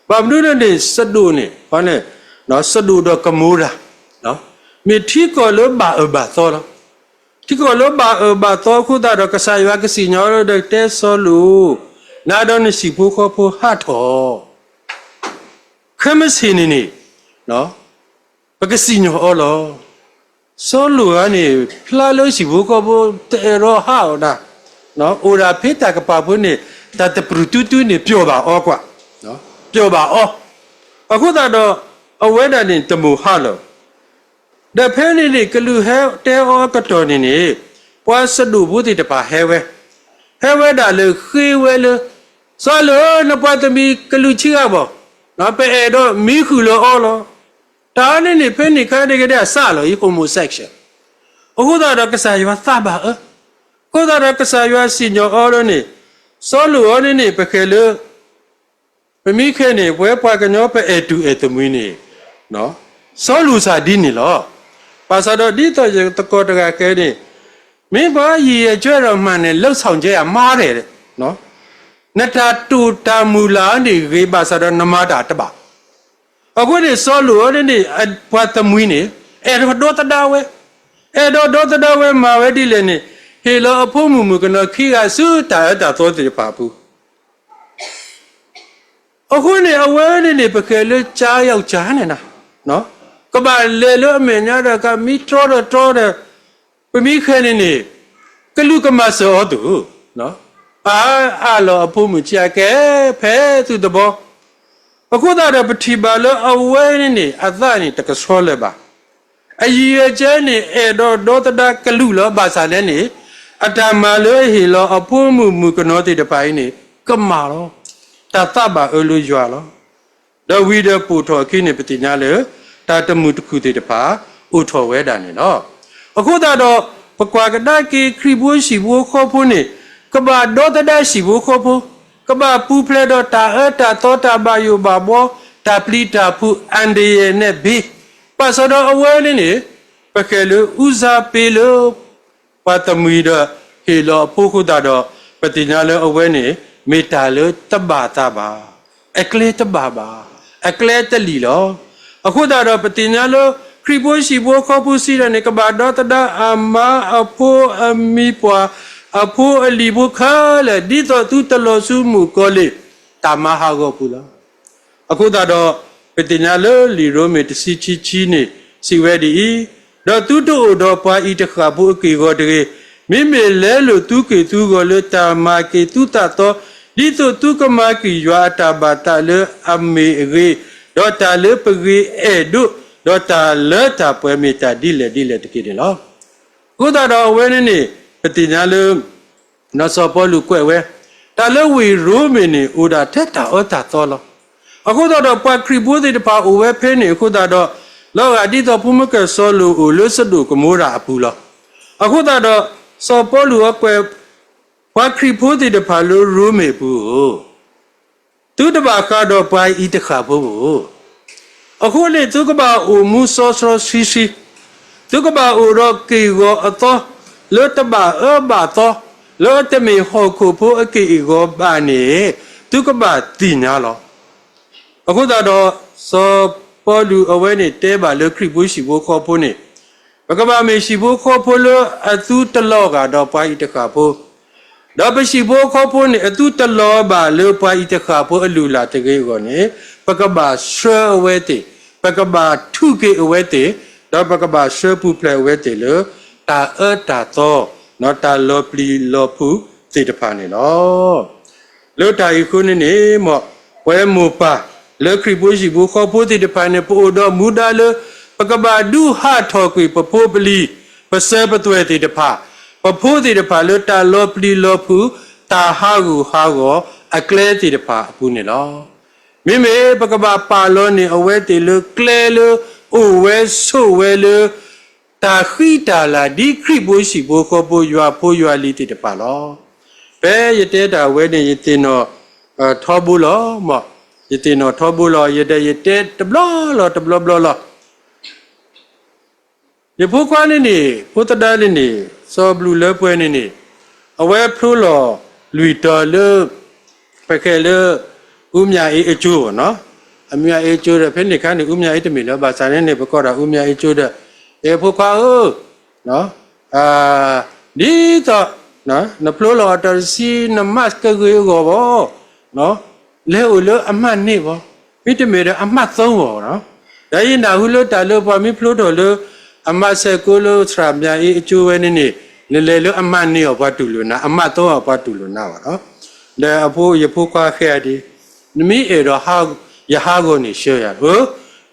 ဘၣ်မနုၤလဲၣ်န့ၣ် စဒိၣ်န့ၣ် စဒိၣ်ဒီးကမိၤရၤ မ့ၢ်ထံကီၢ်လၢဘၣ်အၢဘၣ်သီလီၤ. ထံကီၢ်လၢဘၣ်အၢဘၣ်သီအဃိသတးဒီး ကစၢ်ယွၤကစံၣ်ညီၣ်အီၤဒီးတဲစီၤလိာ်, နၤဒီးနဟံၣ်ဖိဃီဖိဟးထီၣ်, ခဲမုၢ်ဆ့ၣ်န့ၣ်န့ၣ် ပကစံၣ်ညီၣ်အီၤလီၤ. စီၤလိာ်ဧါန့ၣ် ဖျါလၢဟံၣ်ဖိဃီဖိတအဲၣ်ဒိးဟးအီၤဒၣ်, အိၣ်ဒၣ်ဖဲတၢ်ကပၤဖိန့ၣ် တၢ်တပျုာ်တူၢ်တူၢ်န့ၣ် ပျီၢ်ဘၣ်အီၤကွၢ်, ပျီၢ်ဘၣ်အီၤ, အဃိသတးဒီး အဝဲဒၣ်န့ၣ်တမိၢ်ဟးလီၤ. ဒီးဖဲန့ၣ်န့ၣ် ကလူးဟဲတဲအီၤအကတီၢ်န့ၣ်န့ၣ် ပှၤစဒိၣ်ဖိသ့ၣ်တဖၣ်ဟဲဝဲ, ဟဲဝဲဒၣ်လၢဃ့ဝဲလၢ စီၤလိာ်ဧၢ, နပှၤတမံၤကလူးဆံးဂၤဘၣ်, ပအဲၣ်ဒိးမံဃုာ်လၢအီၤလီၤ. တၢ်န့ၣ်န့ၣ် ဖဲန့ၣ်ခါန့ၣ်ကဒဲးအစးလီၤအံၤ homosexual, အဃိသတးဒီးကစၢ်ယွၤသးဘၣ်အၢ, အဃိသတးဒီးကစၢ်ယွၤစံၣ်ညီၣ်အီၤလၢန့ၣ်, စီၤလိာ်အံၤန့ၣ်န့ၣ် ပဃဲၤလၢ ပမ့ၢ်ဃဲန့ၣ် ပဝဲပှၤကညီပအဲၣ်တူၢ်အဲၣ်သမှံန့ၣ် စီၤလိာ်စၢ်ဒ်န့ၣ်လီၤ. ဘၣ်ဆၣ်ဒီးဒ်သိးယသကိးတဂၤကဲန့ၣ်, မ့ၢ်ပှၤယံာ်ယဲၢ်ကၠွဲဒီးမၤန့ၣ် လုပ်ဆောင်ချက်အမှားတယ်, နတၢ်တိာ်တၢ်မုၢ်လၢ်န့ၣ်ဂ့ၤ ဘၣ်ဆၣ်ဒီးနမၤတၢ်တဘၣ်. အဃိန့ၣ် စီၤလိာ်အံၤန့ၣ်န့ၣ် ပှၤသမှံန့ၣ် အဲၣ်ဒိးဒီသဒၣ်ဝဲ, အဲၣ်ဒိးဒီသဒၣ်ဝဲမၤဝဲဒ်လဲၣ်န့ၣ်, ဟ့ၣ်လီၤအဖိမုၣ်မုၣ်ကနီၤခံဂၤဆူတၢ်အၢတၢ်သီသ့ၣ်တဖၣ်အပူၤ အဃိန့ၣ် အဝဲန့ၣ်န့ၣ် ပဃဲၤလၢကၠါယဝ်ၣ်ကၠါန့ၣ်နၤ, ကဘၣ်လဲၤလၢအမဲာ်ညါဒီး ကမံတြီဒီးတြီဒီး ပမ့ၢ်ဃဲန့ၣ်န့ၣ် ကလူးကမၤစၢၤအီၤသုး, အအၢၣ်လီၤအဖိမုၣ်ဆံးအကဲ ဖဲသုးသဘီ, အဃိသတးဒီးပထံၣ်ဘၣ်လၢအဝဲန့ၣ်န့ၣ် အသးန့ၣ်တကဆှီလၢၤဘၣ်. အယံာ်အကဲန့ၣ် အဲၣ်ဒိးဒီသဒၣ်ကလူးလီၤ. ဘၣ်ဆၣ်န့ၣ်န့ၣ် အတၢ်မၤလၢအဟ့ၣ်လီၤအဖိမုၣ်မုၣ်ကနီၤသ့ၣ်တဖၣ်အံၤန့ၣ် ကမၣ်လီၤ. တၢ်သးဘၣ်အၢလၢယွၤလီၤ. ဒီးဝံၤဒီးပိာ်ထီၣ်အခံန့ၣ် ပသ့ၣ်ညါလၢ တၢ်တမုာ်တခုၣ်သ့ၣ်တဖၣ် အိၣ်ထီၣ်ဝဲဒၣ်န့ၣ်လီၤ. အဃိသတးဒီး ပကွၢ်ကဒါက့ၤခရံာ်ဖိဟံၣ်ဖိဃီဖိန့ၣ် ကဘၣ်ဒီသဒၣ်ဟံၣ်ဖိဃီဖိ, ကဘၣ်ပူၤဖျဲးဒီးတၢ်အၢတၢ်သီ တၢ်ဘၣ်ယိၣ်ဘၣ်ဘှီ, တၢ်ပျံၤတၢ်ဖုး အန္တရာယ် န့ၣ်ဘ့ၣ်. ဘၣ်ဆၣ်ဒီးအဝဲန့ၣ်န့ၣ် ပဃဲၤလၢ ဦးစားပေး လၢ ပှၤတမှံၤဒီးဟ့ၣ်လီၤအဖိအဃိသတးဒီး ပသ့ၣ်ညါလၢအဝဲန့ၣ် မ့ၢ်တၢ်လၢတဘၣ်သးဘၣ်, အကျဲတဘၣ်ဘၣ်, အကျဲတလံာ်လီၤ. အဃိသတးဒီးပသ့ၣ်ညါလၢ ခရံာ်ဖိဟံၣ်ဖိဃီဖိစံးဒၣ်န့ၣ် ကဘၣ်ဒီသဒၣ်အမါအဖိအမံၤပှၢ် အဖိအလံၤဖိခဲလၢာ် ဒ်သိးသုတလီၤဆူမုၣ်ကီၤလံၢ် တၢ်မၤဟးဂီၤပူၤလီၤ. အဃိသတးဒီး ပသ့ၣ်ညါလၢလံာ်ရိမ့ၤတဆံခံဆံန့ၣ် စံးဝဲဒ်အံၤ, ဒီးသုတအိၣ်ဒီးပှၤအံၤတဃၣ်ဖိအက့ၢ်အဂီၤတဂ့ၤ, မ့မ့ၢ်လဲလိာ်သုက့ၢ်သုဂီၤလၢတၢ်မၤက့ၤသုသးသီ, ဒ်သိးသုကမၤက့ၤယွၤအတၢ်ဘၣ်သးလၢအမ့ၢ်အဂ့ၤ, ဒီးတၢ်လၢပဂ့ၤအဲၣ်ဒိး, ဒီးတၢ်လၢတၢ်ပှဲၤမ့ၢ်တၢ်ဒ်လဲၣ်ဒ်လဲၣ်တက့ၢ်န့ၣ်လီၤ. အဃိသတးဒီးအဝဲန့ၣ်န့ၣ် ပသ့ၣ်ညါလၢ စီၤပီလူးကွဲးဝဲ, တၢ်လၢဝ့ၢ်ရိမ့ၤန့ၣ် အိၣ်ဒၣ်ထဲတၢ်အၢတၢ်သီလီၤ. အဃိသတးဒီးပှၤခရံာ်ဖိသ့ၣ်တဖၣ်အိၣ်ဝဲဖဲန့ၣ်အဃိသတးဒီး လီၤဂာ်ဒ်သိးဖိမုၣ်ကဲၣ်စီၤလိာ်အိၣ်လၢစဒိၣ်ကမိရၤအပူၤလီၤ. အဃိသတးဒီး စီၤပီလူးအကွဲး ပှၤခရံာ်ဖိသ့ၣ်တဖၣ်လၢရိမ့ၤအပူၤဧၢ, သုတဘၣ်ဃးဒီးပှၤအံၤတဃၣ်ဖိဧိၤ, အဃိန့ၣ် သုကဘၣ်အိၣ်မူစီစီဆှံဆှံ, သုကဘၣ်အိၣ်ဒီးက့ၢ်ဂီၤအသီ လၢတဘၣ်အၢဘၣ်သီ, လၢတမ့ၢ်ဟီၣ်ခိၣ်ဖိအက့ၢ်အဂီၤဘၣ်န့ၣ် သုကဘၣ်သ့ၣ်ညါလီၤ. အဃိသတးဒီး စီၤပီလူးအဝဲန့ၣ်တဲဘၣ်လၢခရံာ်ဖိဟံၣ်ဖိဃီဖိန့ၣ် ပကဘၣ်မ့ၢ်ဟံၣ်ဖိဃီဖိလၢအသုတလီၤဂာ်ဒီးပှၤအံၤတဃၣ်ဖိ, ဒီးပဟံၣ်ဖိဃီဖိန့ၣ် အသုတလီၤဘၣ်လၢပှၤအံၤတဃၣ်ဖိအလုၢ်အလၢ်တဂ့ၤအဂီၢ်န့ၣ် ပကဘၣ်ဆှၢအဝဲသ့ၣ်, ပကဘၣ်ထုးက့ၤအဝဲသ့ၣ်, ဒီးပကဘၣ်ဆှၢပူၤဖျဲးအဝဲသ့ၣ်လၢ တၢ်အၢတၢ်သီ တၢ်လီၤပျံၤလီၤဖုးသ့ၣ်တဖၣ်န့ၣ်လီၤ. လၢတၢ်အံၤအဃိန့ၣ်န့ၣ် မ်ပဝဲမိၢ်ပၢ်လၢခရံာ်ဖိဟံၣ်ဖိဃီဖိသ့ၣ်တဖၣ်န့ၣ် ပအိၣ်ဒီးမူဒါလၢ ပကဘၣ်ဒုးဟးထီၣ်ကွံာ်ပဖိပလံၤ ပစၢၤပသွဲၣ်သ့ၣ်တဖၣ်, ပဖိသ့ၣ်တဖၣ်လၢတၢ်လီၤပျံၤလီၤဖုး တၢ်ဟးဂူာ်ဟးဂီၤအကျဲသ့ၣ်တဖၣ်အပူၤန့ၣ်လီၤ. မ့မ့ၢ်ပကဘၣ်ပာ်လီၤန့ၢ်အဝဲသ့ၣ်လၢကျဲလၢအိၣ်ဝဲဆိးဝဲလၢ တၢ်ဃံတၢ်လၤဒ်ခရံာ်ဖိဟံၣ်ဖိဃီဖိယွၤဖိယွၤလံၤသ့ၣ်တဖၣ်လီၤ. ဖဲယတဲတၢ်ဝဲန့ၣ် ယသ့ၣ်နီၣ်ထီဘိလီၤ. မ်ယသ့ၣ်နီၣ်ထီဘိလီၤ. ယဒီးယတဲတဘျီလီၤတဘျီဘျီလီၤ. ယဖိခွါန့ၣ်န့ၣ် ဖိသဒါန့ၣ်န့ၣ် စီၤဘလူးလၢပှဲၤန့ၣ်န့ၣ် အဝဲဖျိလီၤလွံၢ်တီၤလၢ ပဃဲၤလၢ ဦးမြအေးအကျိ ဘၣ်နီၤ. ဦးမြအေးအကျိဒီး ဖဲန့ၣ်အခါန့ၣ် ဦးမြအေးတမ့ၢ်လၢၤ ဘၣ်ဆၣ်န့ၣ်န့ၣ် ပကိးဒီး ဦးမြအေးအကျိဒီး အဲ ဖိခွါဧၢ ဒ်သိး နဖျိလီၤအတီၤတဆံ နမးကဂ့ၤအဂီၢ်ဘၣ် လဲၤအိၣ်လၢအမှတ်နှစ်ဘၣ်, မ့တမ့ၢ်ဒီး အမှတ်သုံးဘၣ်နီၤ. ဒီးယနၢ်ဟူလၢတၢ်လၢပှၤမ့ၢ်ဖျိထီၣ်လၢ အမှတ်ဆယ့်ကိုးလၢ သရၣ်မြအေးအကျိဝဲန့ၣ်န့ၣ် နလဲၤလၢအမှတ်နှစ်အီၤ ပှၤတူၢ်လိာ်နၤ, အမှတ်သုံးအီၤ ပှၤတူၢ်လိာ်နၤဘၣ်နီၤ. ဒီးအဖိ ယဖိခွါဃဲဒ် နမ့ၢ်အဲၣ်ဒိးယဟးဂီၤန့ၣ် ဆှၢယၤဧၢ,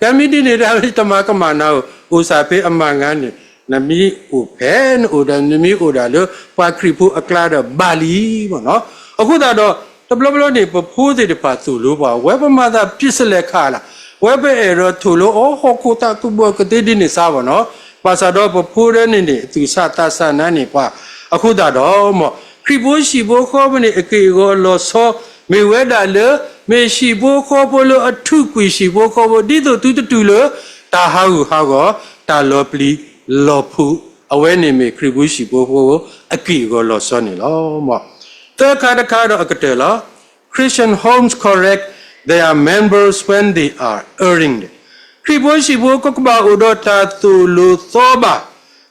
ကဲမ့ၢ်ဒ်န့ၣ်ဒီး တမၤကမၣ်နၤဧိၤ, အိၣ်စၢ်ဖဲအမှတ်ငါးန့ၣ် နမ့ၢ်အိၣ်ဖဲနအိၣ်ဒီး နမ့ၢ်အိၣ်ဒၣ်လၢပှၤခရံာ်ဖိအကျါဒီးဘၣ်လံဘၣ်နီၤ. အဃိသတးဒီး တဘျီဘျီန့ၣ် ပဖိသ့ၣ်တဖၣ်သိၣ်လိပှၤ ဝဲပမၤသးပျံၤစလဲၣ်ခးလၢ်, ဝဲပအဲၣ်ဒိးထိၣ်လၢအီၤ ဟီၣ်ခိၣ်သးကဘီကသ့ဒ်န့ၣ်စါဘၣ်နီၤ. ဘၣ်ဆၣ်ဒီးပဖိဒၣ်န့ၣ်န့ၣ် သူၣ်ဆးသးဆးနါန့ၢ်ပှၤ အဃိသတးဒီး မ်ခရံာ်ဖိဟံၣ်ဖိဃီဖိန့ၣ် အက့ၢ်အဂီၤအလီၤဆီ မ့ၢ်ဝဲဒၣ်လၢ မ့ၢ်ဟံၣ်ဖိဃီဖိလၢအထုးကွံာ်ဟံၣ်ဖိဃီဖိ ဒ်သိးသုတတူၢ်လၢ တၢ်ဟးဂူာ်ဟးဂီၤ တၢ်လီၤပျံၤလီၤဖုး, အဝဲန့ၣ်မ့ၢ်ခရံာ်ဖိဟံၣ်ဖိဃီဖိ အက့ၢ်အဂီၤလီၤဆီန့ၣ်လီၤ. မ်သၢခါတခါဒီးအကတၢၢ်လီၤ. Christian homes correct their members when they are erring. ခရံာ်ဖိဟံၣ်ဖိကဘၣ်အိၣ်ဒီးတၢ်သိၣ်လိသီဘၣ်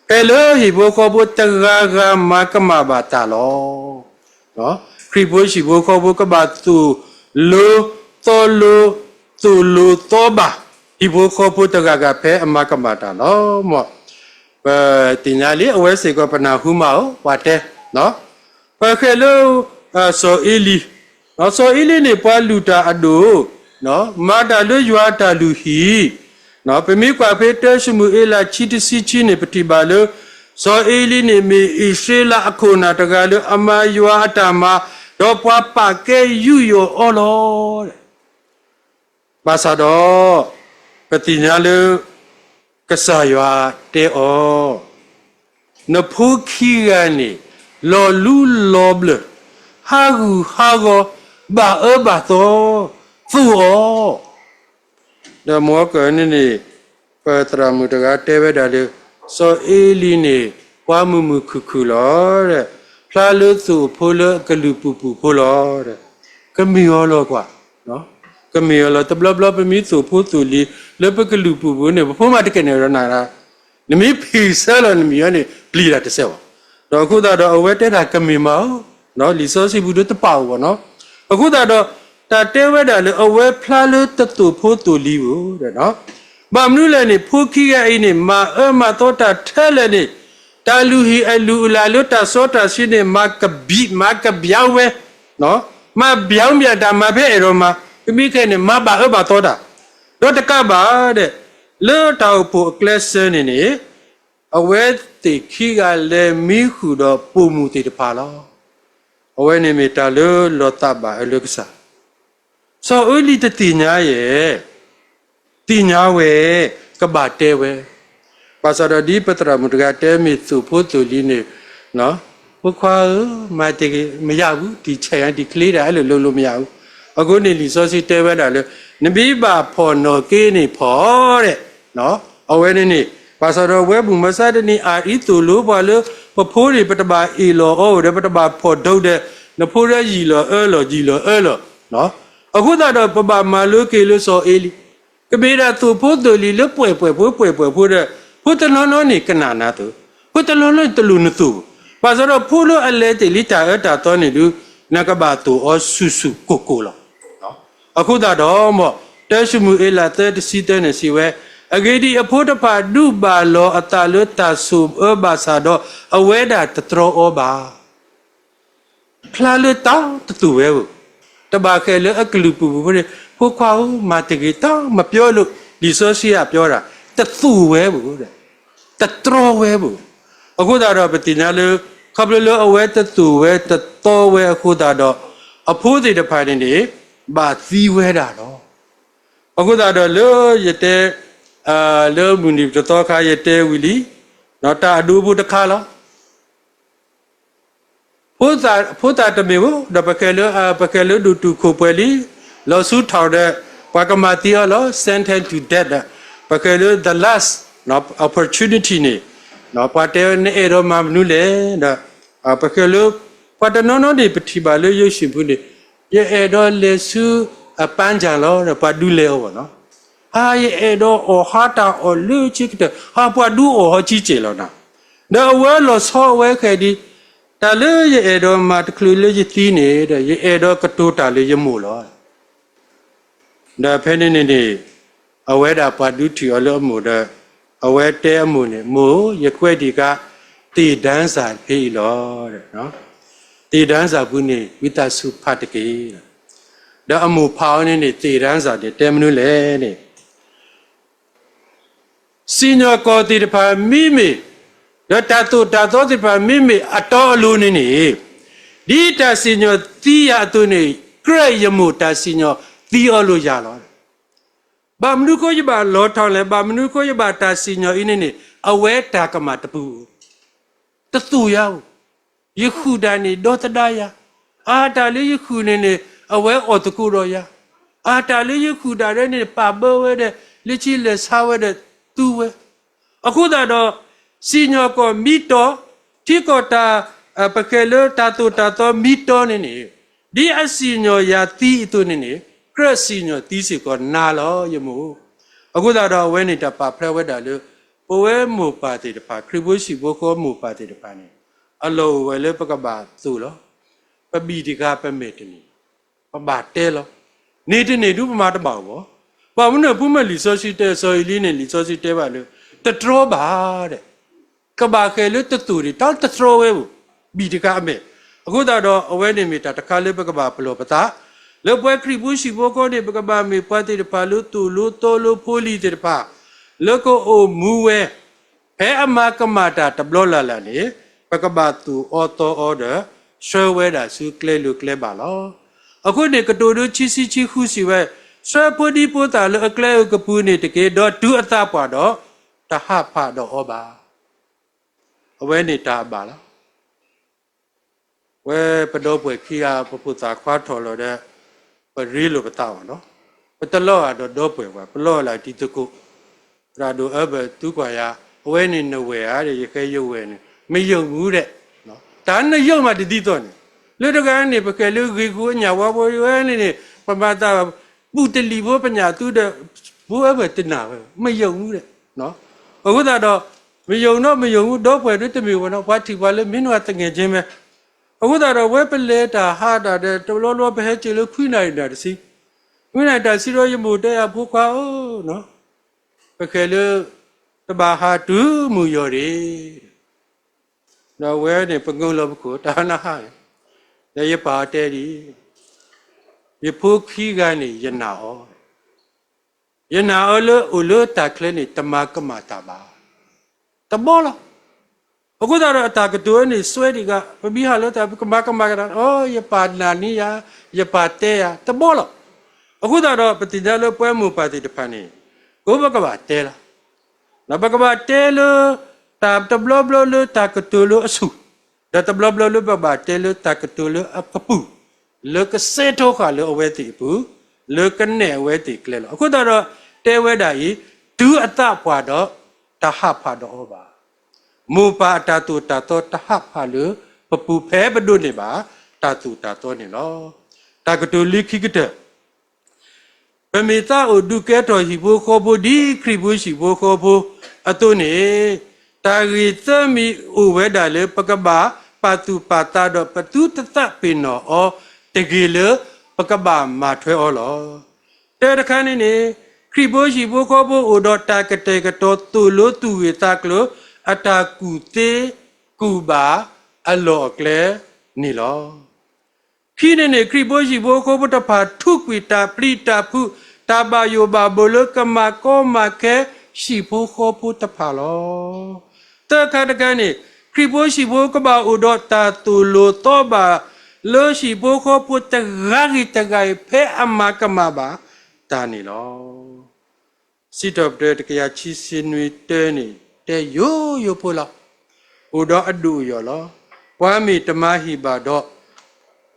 ဖဲလၢဟံၣ်ဖိဃီဖိတဂၤဂၤမၤကမၣ်ဘၣ်တၢ်လီၤ. ခရံာ်ဖိဟံၣ်ဖိဃီဖိကဘၣ်သိၣ်လိသီလိ သိၣ်လိသီဘၣ် ဟံၣ်ဖိဃီဖိတဂၤဂၤဖဲအမၤကမၣ်တၢ်လီၤ. မ်ပသ့ၣ်ညါလံ အဝဲစ့ၢ်ကီးပနၢ်ဟူမးဧိၤ ပှၤတဲ ပဃဲၤလၢ စီၤအ့လံ, စီၤအ့လံန့ၣ် ပှၤလုၢ်တၢ်အဒိၣ်, မၤတၢ်လၢယွၤအတၢ်လုၢ်ဟံၣ်, ပမ့ၢ်ကွၢ်ဖဲတၢၡမူၤအ့လး ခံတဆံခံန့ၣ် ပထံၣ်ဘၣ်လၢ စီၤအ့လံန့ၣ် မ့ၢ်အံၣ်စရ့လးအခိၣ်နၢ်တဂၤလၢအမၤယွၤအတၢ်မၤ, ဒီးပှၤပာ်ကဲယူးယီၣ်အီၤလီၤ. ဘၣ်ဆၣ်ဒီး ပသ့ၣ်ညါလၢ ကစၢ်ယွၤတဲအီၤ, နဖိခံဂၤန့ၣ် လီၤလူလီၤဘျၢၣ်, ဟးဂူာ်ဟးဂီၤ, ဘၣ်အၢဘၣ်သီ, သိၣ်အီၤ. ဒီးမုၢ်ကၢန့ၣ်န့ၣ် ပသရၣ်မုၣ်တဂၤတဲဝဲဒၣ်လၢ စီၤအ့လံန့ၣ် ပှၤမုာ်မုာ်ခုၣ်ခုၣ်လီၤ, ဖျါလၢသိၣ်အဖိလၢအကလုာ်ပူၤပူၤဖိလီၤ. ကမ့ၢ်အီၤလီၤကွၢ်, ကမ့ၢ်အီၤလီၤ. တဘျီဘျီပမ့ၢ်သိၣ်ဖိသိၣ်လံၤ လၢပကလုာ်ပူၤပူၤန့ၣ် ပဖိမးတကဲန့ၣ်ဒီးနၤ, နမ့ၢ်ဖ့ၣ်ဆၢလီၤနမံၤအီၤန့ၣ် ပျံၤတၢ်တစဲးဘၣ်. ဒီးအဃိသတးဒီးအဝဲတဲတၢ်ကမ့ၢ်မးဧိၤ, လံာ်စီဆှံပူၤဒၢတပာ်ဧိၤဘၣ်နီၤ. အဃိသတးဒီး တၢ်တဲဝဲဒၣ်လၢအဝဲဖျါလၢတသိၣ်ဖိသိၣ်လံၤဧိၤ, ဘၣ်မနုၤလဲၣ်န့ၣ် ဖိခံဂၤအံၤန့ၣ် မၤအၢမၤသီတၢ်ထဲလဲၣ်န့ၣ်, တၢ်လုၢ်ဟံၣ်အလုၢ်အလၢ်လၢတၢ်စီတၢ်ဆှံန့ၣ် မၤကဘံး မၤကဘျါဝဲ, မၤဘျါမ့ၢ်တၢ်မၤဖဲအဲၣ်ဒိးမၤ, ပမ့ၢ်ခဲန့ၣ် မၤဘၣ်အၢဘၣ်သီတၢ်, ဒီးတကးဘၣ်ဒီး လၢတၢ်အိၣ်ဖှိၣ်အကျဲစၢၤန့ၣ်န့ၣ် အဝဲသ့ၣ်ခံဂၤလဲၤမံဃုာ်ဒီးပိာ်မုၣ်သ့ၣ်တဖၣ်လီၤ. အဝဲန့ၣ်မ့ၢ်တၢ်လၢလီၤသးဘၣ်အၢလၢကစၢ်. စီၤအ့လံတသ့ၣ်ညါယဲၢ်, သ့ၣ်ညါဝဲ, ကဘၣ်တဲဝဲ, ဘၣ်ဆၣ်ဒီးဒ်ပသရၣ်မုၣ်တဂၤတဲမ့ၢ်သိၣ်ဖိသိၣ်လံၤန့ၣ်, ဖိခွါဧၢ, မၤတဂ့ၤ, မရဘူး, ဒီးဆဲးယါ, ဒီးချ့ဒၣ်, အဲၣ်လိာ်လိၤလိၤမရဘူး. အဃိန့ၣ်လံာ်စီဆှံတဲဝဲဒၣ်လၢ နမ့ၢ်ဘၣ်ဖီၣ်နီၣ်က့န့ၣ်ဖီၣ်ဒီး အဝဲန့ၣ်န့ၣ် ဘၣ်ဆၣ်ဒီးဝဲမုၢ်မဆါတနံၤ အအံၤသိၣ်လိပှၤလၢ ပဖိန့ၣ် ပတဘၣ်အ့ၣ်လီၤအီၤဒီး ပတဘၣ်ဖီၣ်ဒိၣ်ဒီး နဖိဒီးယံာ်လီၤအၢလီၤ ယံာ်လီၤအၢလီၤ. အဃိသတးဒီး ပဘၣ်မၤလိက့ၤလၢစီၤအ့လံ, ကမ့ၢ်ဒၣ်သိၣ်ဖိသိၣ်လံၤလၢပှဲၤပှဲၤဖိပှဲၤပှဲၤဖိဒီး ဖိတနီၤနီၤန့ၣ်ကနၣ်နၤသိး, ဖိတနီၤနီၤန့ၣ်တလိၣ်နသိၣ်, ဘၣ်ဆၣ်ဒီးဖိလၢအလဲၤတ့ၢ်လံတၢ်အၢတၢ်သီန့ၣ်ဒုး နကဘၣ်သိၣ်အီၤဆူၣ်ဆူၣ်ကိၢ်ကိၢ်လီၤ. အဃိသတးဒီး တၢၡမူၤအ့လးသၢတဆံသၢန့ၣ်စံးဝဲ, အဂ့ၢ်ဒ်အံၤ, အဖိတဖၣ်ဒုးဘၣ်လီၤအသးလၢတၢ်ဆိၣ်အၢဘၣ်ဆၣ်ဒီး အဝဲဒၣ်တတြီအီၤဘၣ်. ဖျါလၢတၢ်တသိၣ်ဝဲဧိၤ, တဘၣ်ဃဲလၢအကလုာ်ပူၤပူၤဖိန့ၣ်, ဖိခွါဧၢ, မၤတဂ့ၤ, တၢ်မၤပျီလိာ်, လံာ်စီဆှံအပျီဒၣ်, တသိၣ်ဝဲဧိၤ, တတြီဝဲဧိၤ. အဃိသတးဒီးပသ့ၣ်ညါလၢ ခီဖျိလၢအဝဲတသိၣ်ဝဲတတြီဝဲအဃိသတးဒီး အဖိသ့ၣ်တဖၣ်န့ၣ်န့ၣ် ဘၣ်သံဝဲဒၣ်လီၤ. အဃိသတးဒီးလၢယတဲ လၢမုၢ်နံၤတသီခါယတဲဝံၤလံ, တၢ်အဒိဖိတခါလီၤ. ဖိသၣ်တမ့ၢ်ဧိၤ, ဒီးပဃဲလၢဒိၣ်တုာ်ခိၣ်ပှဲၤလံ, လီၤဆူထောင်ဒီး ပှၤကမၤသံအီၤလီၤ, sentence to death ဒီး ပဃဲလၢ the last opportunity န့ၣ်, ပှၤတဲနအဲၣ်ဒိးမၤမနုၤလဲၣ်ဒီး ပဃဲလၢ ပှၤတနီၤနီၤန့ၣ် ပထံၣ်ဘၣ်လၢယိၤၡ့ၣ်ဖိန့ၣ်, ယအဲၣ်ဒိးလဲၤဆူအပၢ်ကၢ်လီၤဒီး ပှၤဒုးလဲၤအီၤဘၣ်နီၤ. ဟါ, ယအဲၣ်ဒိးအီၣ်ဟါတၢ်အီၣ်လၢဆံကတၢၢ်, ဟါ, ပှၤဒုးအီၣ်ဟီဆံကဲးလီၤနၤ. ဒီးအဝဲလီၤဆီအဝဲဃဲၤဒံး, တၢ်လၢယအဲၣ်ဒိးမၤတချုးလၢယသံန့ၣ်ဒီး ယအဲၣ်ဒိးကတိၤတၢ်လၢယမိၢ်လီၤ. ဒီးဖဲန့ၣ်န့ၣ်န့ၣ် အဝဲဒၣ်ပှၤဒုးထံၣ်အီၤလၢအမိၢ်ဒီး အဝဲတဲအမိၢ်န့ၣ်, မိၢ်ဧၢ, ယကွဲးဒံးကါ သ့ၣ်ဒၢစၢ်ဖဲအံၤလီၤ. သ့ၣ်ဒၢစၢ်ပူၤန့ၣ် ဝံသးစူၤဖးတက့ၢ်. ဒီးအမိၢ်ဖးအီၤန့ၣ်န့ၣ် သ့ၣ်ဒၢစၢ်န့ၣ် တဲမနုၤလဲၣ်န့ၣ် စံၣ်ညီၣ်ကွီၢ်သ့ၣ်တဖၣ်မ့မ့ၢ်, ဒီးတၢ်သိၣ်တၢ်သီသ့ၣ်တဖၣ်မ့မ့ၢ်အတီအလိၤန့ၣ်န့ၣ်, ဒ်တၢ်စံၣ်ညီၣ်သံယၤအသိးန့ၣ်, ကြၢးယမိၢ်တၢ်စံၣ်ညီၣ်သံအီၤလိာ်ယၤလီၤ. ဘၣ်မနုၤဃိယဘၣ်လီၤထီၣ်လဲၣ်, ဘၣ်မနုၤဃိယဘၣ်တၢ်စံၣ်ညီၣ်အံၤန့ၣ်န့ၣ်, အဝဲတၢ်ကမၣ်တပူၤဧိၤ, တသိၣ်ယၤဧိၤ, ယဃုာ်ဒၣ်န့ၣ်ဒီသဒၣ်ယၤ, အါ တၢ်လၢယဃုာ်န့ၣ်န့ၣ် အဝဲအီၣ်သကိးဒီးယၤ, အါ တၢ်လၢယဃုာ်ဒၣ်ဒဲန့ၣ် ပာ်ဘၢဝဲဒီး လၢခံလဲၤဆါဝဲဒီးသူဝဲ, အဃိသတးဒီး စံၣ်ညီၣ်ကွီၢ်မံတီၤ, ထံကီၢ်တၢ်, ပဃဲလၢတၢ်သိၣ်တၢ်သီမံတီၤန့ၣ်န့ၣ်, ဒ်အစံၣ်ညီၣ်ယၤသံအသိးန့ၣ်န့ၣ်, ကြၢးစံၣ်ညီၣ်သံစ့ၢ်ကီးနၤလီၤ ယမိၢ်. အဃိသတးဒီးအဝဲန့ၣ်တၢ်ပာ်ဖျါဝဲဒၣ်လၢ ပဝဲမိၢ်ပၢ်သ့ၣ်တဖၣ်, ခရံာ်ဖိဟံၣ်ဖိဃီမိၢ်ပၢ်သ့ၣ်တဖၣ်န့ၣ်, အလီၢ်အိၣ်ဝဲလၢပကဘၣ်သိၣ်လီၤ. ပဘံၣ်တဂၤပမဲာ်တန့ၢ်, ပဘၣ်တဲလီၤ. န့ၢ်တန့ၢ်ဒုပမၤတဘၣ်အီၤဘၣ်. ဘၣ်မနုၤအဃိမ့ၢ်လံာ်စီဆှံတဲ, စီၤအ့လံန့ၣ် လံာ်စီဆှံတဲဘၣ်လၢ တတြီဘၣ်ဒီး ကဘၣ်ဃဲၤလၢတသိၣ်န့ၣ် တၢ်တတြီဝဲဧိၤ, ဘံၣ်တဂၤအမဲာ်. အဃိသတးဒီးအဝဲန့ၣ်မ့ၢ်တၢ်တခါလၢပကဘၣ်ပလီၢ်ပသး, လၢပဝဲခရံာ်ဖိဟံၣ်ဖိဃီန့ၣ် ပကဘၣ်မ့ၢ်ပှၤသ့ၣ်တဖၣ်လၢသိၣ်လိသီလိဖိလံၤသ့ၣ်တဖၣ် လၢကအိၣ်မူဝဲ ဖဲအမၤကမၣ်တၢ်တဘျီလၢ်လၢ်န့ၣ်, ပကဘၣ်သူၣ်အီၣ်သီအီၤဒီး ဆှၢဝဲဒၣ်ဆူကျဲလိၤကျဲဘၣ်လီၤ. အဃိန့ၣ် ကတိၤဒိခံဆံခံဃုစံးဝဲ, ဆှၢဖိဒံဖိသၣ်လၢအကျဲအကပူၤန့ၣ်တက့ၢ်, ဒီးတုၤအသးပှၢ်ဒီး တဟးဖးဒီးအီၤဘၣ်. အဝဲန့ၣ်တၢ်အဘၣ်လီၤ. ဝဲပဒီပုၢ်ဝဲၢ်ခံဂၤ ပဖိသၣ်ခွါထီၣ်လီၤဒီး ပရ့လိာ်ပသးဘၣ်နီၤ. ပတလီၤဂာ်ဒီးဒီပုၢ်ဝဲၢ်ဘၣ်, ပလီၤဂာ်လၢတံၤသကိး, သရၣ်ဒိၣ်အၢဘၢၣ်သံကွၢ်ယၤ, အဝဲန့ၣ်နဝဲၢ်ဧါ, ယဃဲယဝဲၢ်န့ၣ် မယုၢ်မူဒီး, တၢ်နယုၢ်မးတဒ်သိးန့ၣ်, လၢတဂၤန့ၣ် ပဃဲလၢဂ့ၤကူအညၣ်ဝါဘိဝဲန့ၣ်န့ၣ် ပမၤသး ဘူၣ်တလံာ်ဖိပညၣ်သူဒီး ဖိအၢဘၢၣ်တနာ်ဝဲ မယုၢ်မူဒီး အဃိသတးဒီး မယုၢ်နီၢ်မယုၢ်မူ ဒီပုၢ်ဝဲၢ်ဒ်တမ့ၢ်ဝဲနီၤ, ပှၤထံၣ်ပှၤလၢမ့ၢ်နွၤသငဲၣ်ကဲမဲ, အဃိသတးဒီး ဝဲပလဲၤတၢ်ဟးတၢ်ဒီး တဘျီဘျီပဟဲက့ၤလၢခွံနၣ်ရံၣ်နၣ်တဆံ, ခွံနၣ်ရံၣ်တၢ်ဆံဒီး ယမိၢ်တဲယၤ ဖိခွါဧၢ, ပဃဲလၢ တဘၣ်ဟးတုၤမုၢ်ယီၤဒံး ဒီးအဝဲန့ၣ် ပငိလီၤပခိၣ် တၢ်နဟးန့ၣ်, ဒီးယပာ်အီၤတဲဒ်အံၤ, ယဖိခံဂၤန့ၣ် ယနာ်အီၤ, ယနာ်အီၤလၢအိၣ်လၢတၢ်ချၢန့ၣ် တမၤကမၣ်တၢ်ဘၣ်, တဘီလီၤ. အဃိသတးဒီး အတၢ်ကတိၤဝဲန့ၣ် စွဲဒံးဂၤ, ပမ့ၢ်ဟးလၢတၢ် ပကမၤကမၣ်ကဒါ, အိ ယပာ်နာ်န့ၢ်ယၤ, ယပာ်တဲယၤ, တဘီလီၤ. အဃိသတးဒီး ပသ့ၣ်ညါလၢပှၤမိၢ်ပၢ်သ့ၣ်တဖၣ်န့ၣ် ကိးပကဘၣ်တဲလီၤ. ဒီးပကဘၣ်တဲလၢ တၢ်တဘျီဘျီလၢတၢ်ကတိၤလၢအဆူၣ်, ဒီးတဘျီဘျီလၢပဘၣ်တဲလၢတၢ်ကတိၤလၢအကပုာ်, လၢကစဲထီဃာ်လၢအဝဲသ့ၣ်အပူၤ, လၢကနဲၣ်အဝဲသ့ၣ်ကျဲလီၤ. အဃိသတးဒီး တဲဝဲဒၣ်အံၤ, တုၤအသးပှၢ်ဒီး တဟးဖးဒီးအီၤဘၣ်. မိၢ်ပၢ်အတၢ်သိၣ်တၢ်သီတဟးဖးလၢပပူၤဖဲပဒိးန့ၢ်ဘၣ်တၢ်သိၣ်တၢ်သီန့ၣ်လီၤ. တၢ်ကတိၤလၢခံကတၢၢ် ပမ့ၢ်သးအိၣ်ဒုးကဲထီၣ်ဟံၣ်ဖိဃီဖိဒ်ခရံာ်ဖိဟံၣ်ဖိဃီဖိအသိးန့ၣ်, တၢ်ဂ့ၢ်သၢမံၤအိၣ်ဝဲဒၣ်လၢ ပကဘၣ်ပာ်သူၣ်ပာ်သးဒီးပသူတသးပ့ၤနီၣ်အီၤတဂ့ၤလၢ ပကဘၣ်မၤထွဲအီၤလီၤ. တၢတခါန့ၣ်န့ၣ်, ခရံာ်ဖိဟံၣ်ဖိဃီဖိအိၣ်ဒီးတၢ်ကတဲာ်ကတီၤသိၣ်လိသူၣ်ဂ့ၢ်သးကျိၤ အတၢ်ကူၣ်သ့ကူၣ်ဘၣ်အလီၢ်အကျဲန့ၣ်လီၤ. ခံန့ၣ်န့ၣ် ခရံာ်ဖိဟံၣ်ဖိဃီဖိတဖၣ် ထူးကွံာ်တၢ်ပျံၤတၢ်ဖုး တၢ်ဘၣ်ယိၣ်ဘၣ်ဘီလၢကမၤကီမၤခဲဟံၣ်ဖိဃီဖိတဖၣ်လီၤ. သၢခါတခါန့ၣ် ခရံာ်ဖိဟံၣ်ဖိကဘၣ်အိၣ်ဒီးတၢ်သိၣ်လိသီဘၣ် လၢဟံၣ်ဖိဃီဖိတဂၤဂ့ၤတဂၤအံၤ ဖဲအမၤကမၣ်ဘၣ်တၢ်န့ၣ်လီၤ. စံးထီၣ်ပတြၢၤတကယၤခံဆံနွံတၢန့ၣ် တဲယိယိဖိလီၤ. အိၣ်ဒီးအဒိၣ်အယိာ်လီၤ. ပှၤမ့ၢ်တမၤဟံၣ်ဘၣ်ဒီး,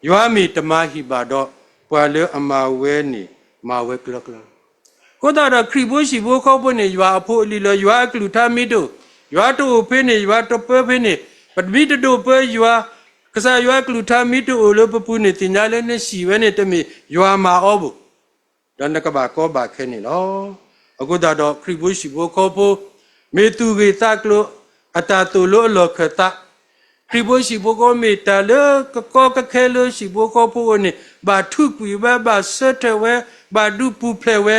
ယွၤမ့ၢ်တမၤဟံၣ်ဘၣ်ဒီး, ပှၤလၢအမၤဝဲန့ၣ် မၤဝဲကျၢၤကျၢၤလီၤ. အဃိသတးဒီး ခရံာ်ဖိဟံၣ်ဖိဃီဖိန့ၣ် ယွၤအဖိအလံၤလီၤ. ယွၤအကလုၢ်ကထါမ့ၢ်တအိၣ်, ယွၤတအိၣ်ဖဲန့ၣ် ယွၤတပၢဖဲန့ၣ်, ပမ့ၢ်တဒိးပၢယွၤ, ကစၢ်ယွၤအကလုၢ်ကထါမ့ၢ်တအိၣ်လၢပပူၤန့ၣ် သ့ၣ်ညါလၢနဟံၣ်ဝဲန့ၣ် တမ့ၢ်ယွၤမၤအီၤဘၣ် ဒီးနကဘၣ်ကီဘၣ်ခဲန့ၣ်လီၤ. အဃိသတးဒီး ခရံာ်ဖိဟံၣ်ဖိဃီဖိ မ့ၢ်သူၣ်ဂ့ၢ်သးကျိၤ အတၢ်သိၣ်လိအလီၢ်ခၢၣ်သး, ခရံာ်ဖိဟံၣ်ဖိဃီဖိမ့ၢ်တၢ်လၢကကီကခဲလၢဟံၣ်ဖိဃီဖိအဂီၢ်န့ၣ် ဘၣ်ထူးကွံာ်ဝဲ, ဘၣ်ဆၢထၢၣ်ဝဲ, ဘၣ်ဒုးပူၤဖျဲးဝဲ,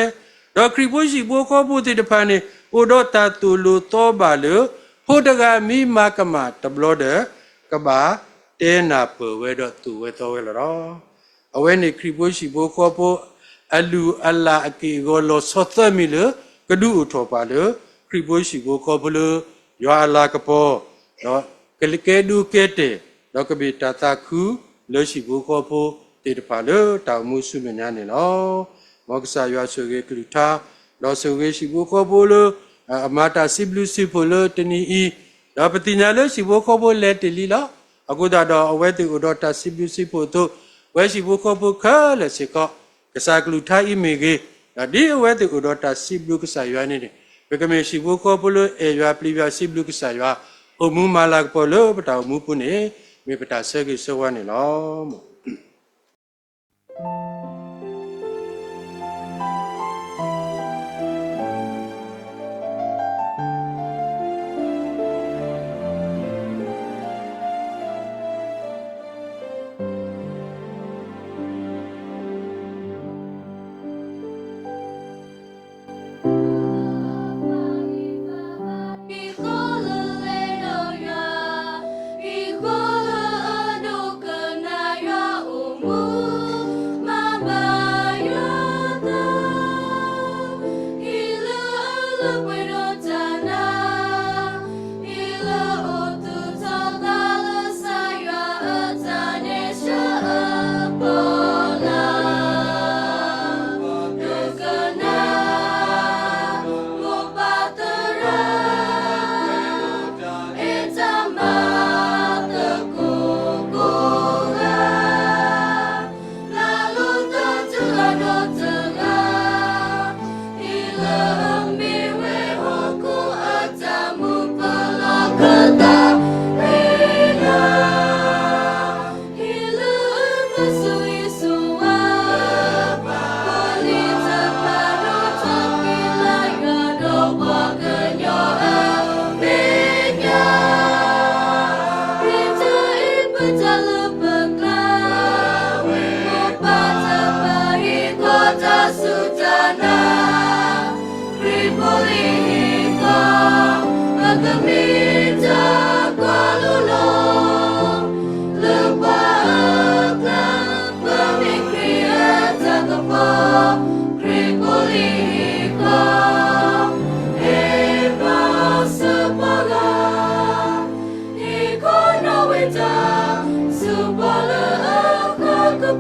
ဒီးခရံာ်ဖိဟံၣ်ဖိဃီဖိသ့ၣ်တဖၣ်န့ၣ် အိၣ်ဒီးတၢ်သိၣ်လိသီဘၣ်လၢ ဖိတဂၤမ့ၢ်မၤကမၣ်တဘျီဒီး ကဘၣ်တဲနၢ်ပၢၢ်ဝဲဒီးသိၣ်ဝဲသီဝဲလီၤ. အဝဲန့ၣ်ခရံာ်ဖိဟံၣ်ဖိဃီဖိ အလုၢ်အလၢ်အက့ၢ်အဂီၤလီၤဆီသၢမံၤလၢ ကဒုးအိၣ်ထီၣ်ပှၤလၢ ခရံာ်ဖိဟံၣ်ဖိဃီဖိလၢ ယွၤအလၤကပီၤ, ဒီးကကဲဒိကဲတဲာ်, ဒီးကမ့ၢ်တၢ်သးခုလၢဟံၣ်ဖိဃီဖိသ့ၣ်တဖၣ်လၢတၢ်အိၣ်မူဆူမဲာ်ညါန့ၣ်လီၤ. မ်ကစၢ်ယွၤဆိၣ်ဂ့ၤကလုၢ်ကထါ, ဒီးဆိၣ်ဂ့ၤဟံၣ်ဖိဃီဖိလၢ အမၤတၢ်စံးဘျုးစံးဖှိၣ်လၢတနံၤအံၤ, ဒီးပသ့ၣ်ညါလၢဟံၣ်ဖိဃီဖိလဲၤတ့ၢ်လံလီၤ. အဃိသတးဒီးအဝဲသ့ၣ်အိၣ်ဒီးတၢ်စံးဘျုးစံးဖှိၣ်အသိး, ပဝဲဟံၣ်ဖိဃီဖိခဲလၢာ်စ့ၢ်ကီး, ကစၢ်ကလုၢ်ကထါအံၤမ့ၢ်ဂ့ၤ, ဒီးဒ်အဝဲသ့ၣ်အိၣ်ဒီးတၢ်စံးဘျုးကစၢ်ယွၤန့ၣ်န့ၣ်, ပကမ့ၢ်ဟံၣ်ဖိဃီဖိလၢအဲၣ်ယွၤပျံၤယွၤစံးဘျုးကစၢ်ယွၤ, အိၣ်မူမၤလၤကပီၤလၢပတၢ်အိၣ်မူပူၤန့ၣ်, မ့ၢ်ပတၢ်ဆၢဂ့ၤဆၢဝါန့ၣ်လီၤ.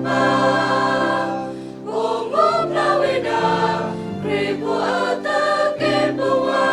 ပၢ်, အိၣ်မူဘျါဝဲဒၣ် ခရံာ်ဖိအတၢ်ကဲဘိဝါ.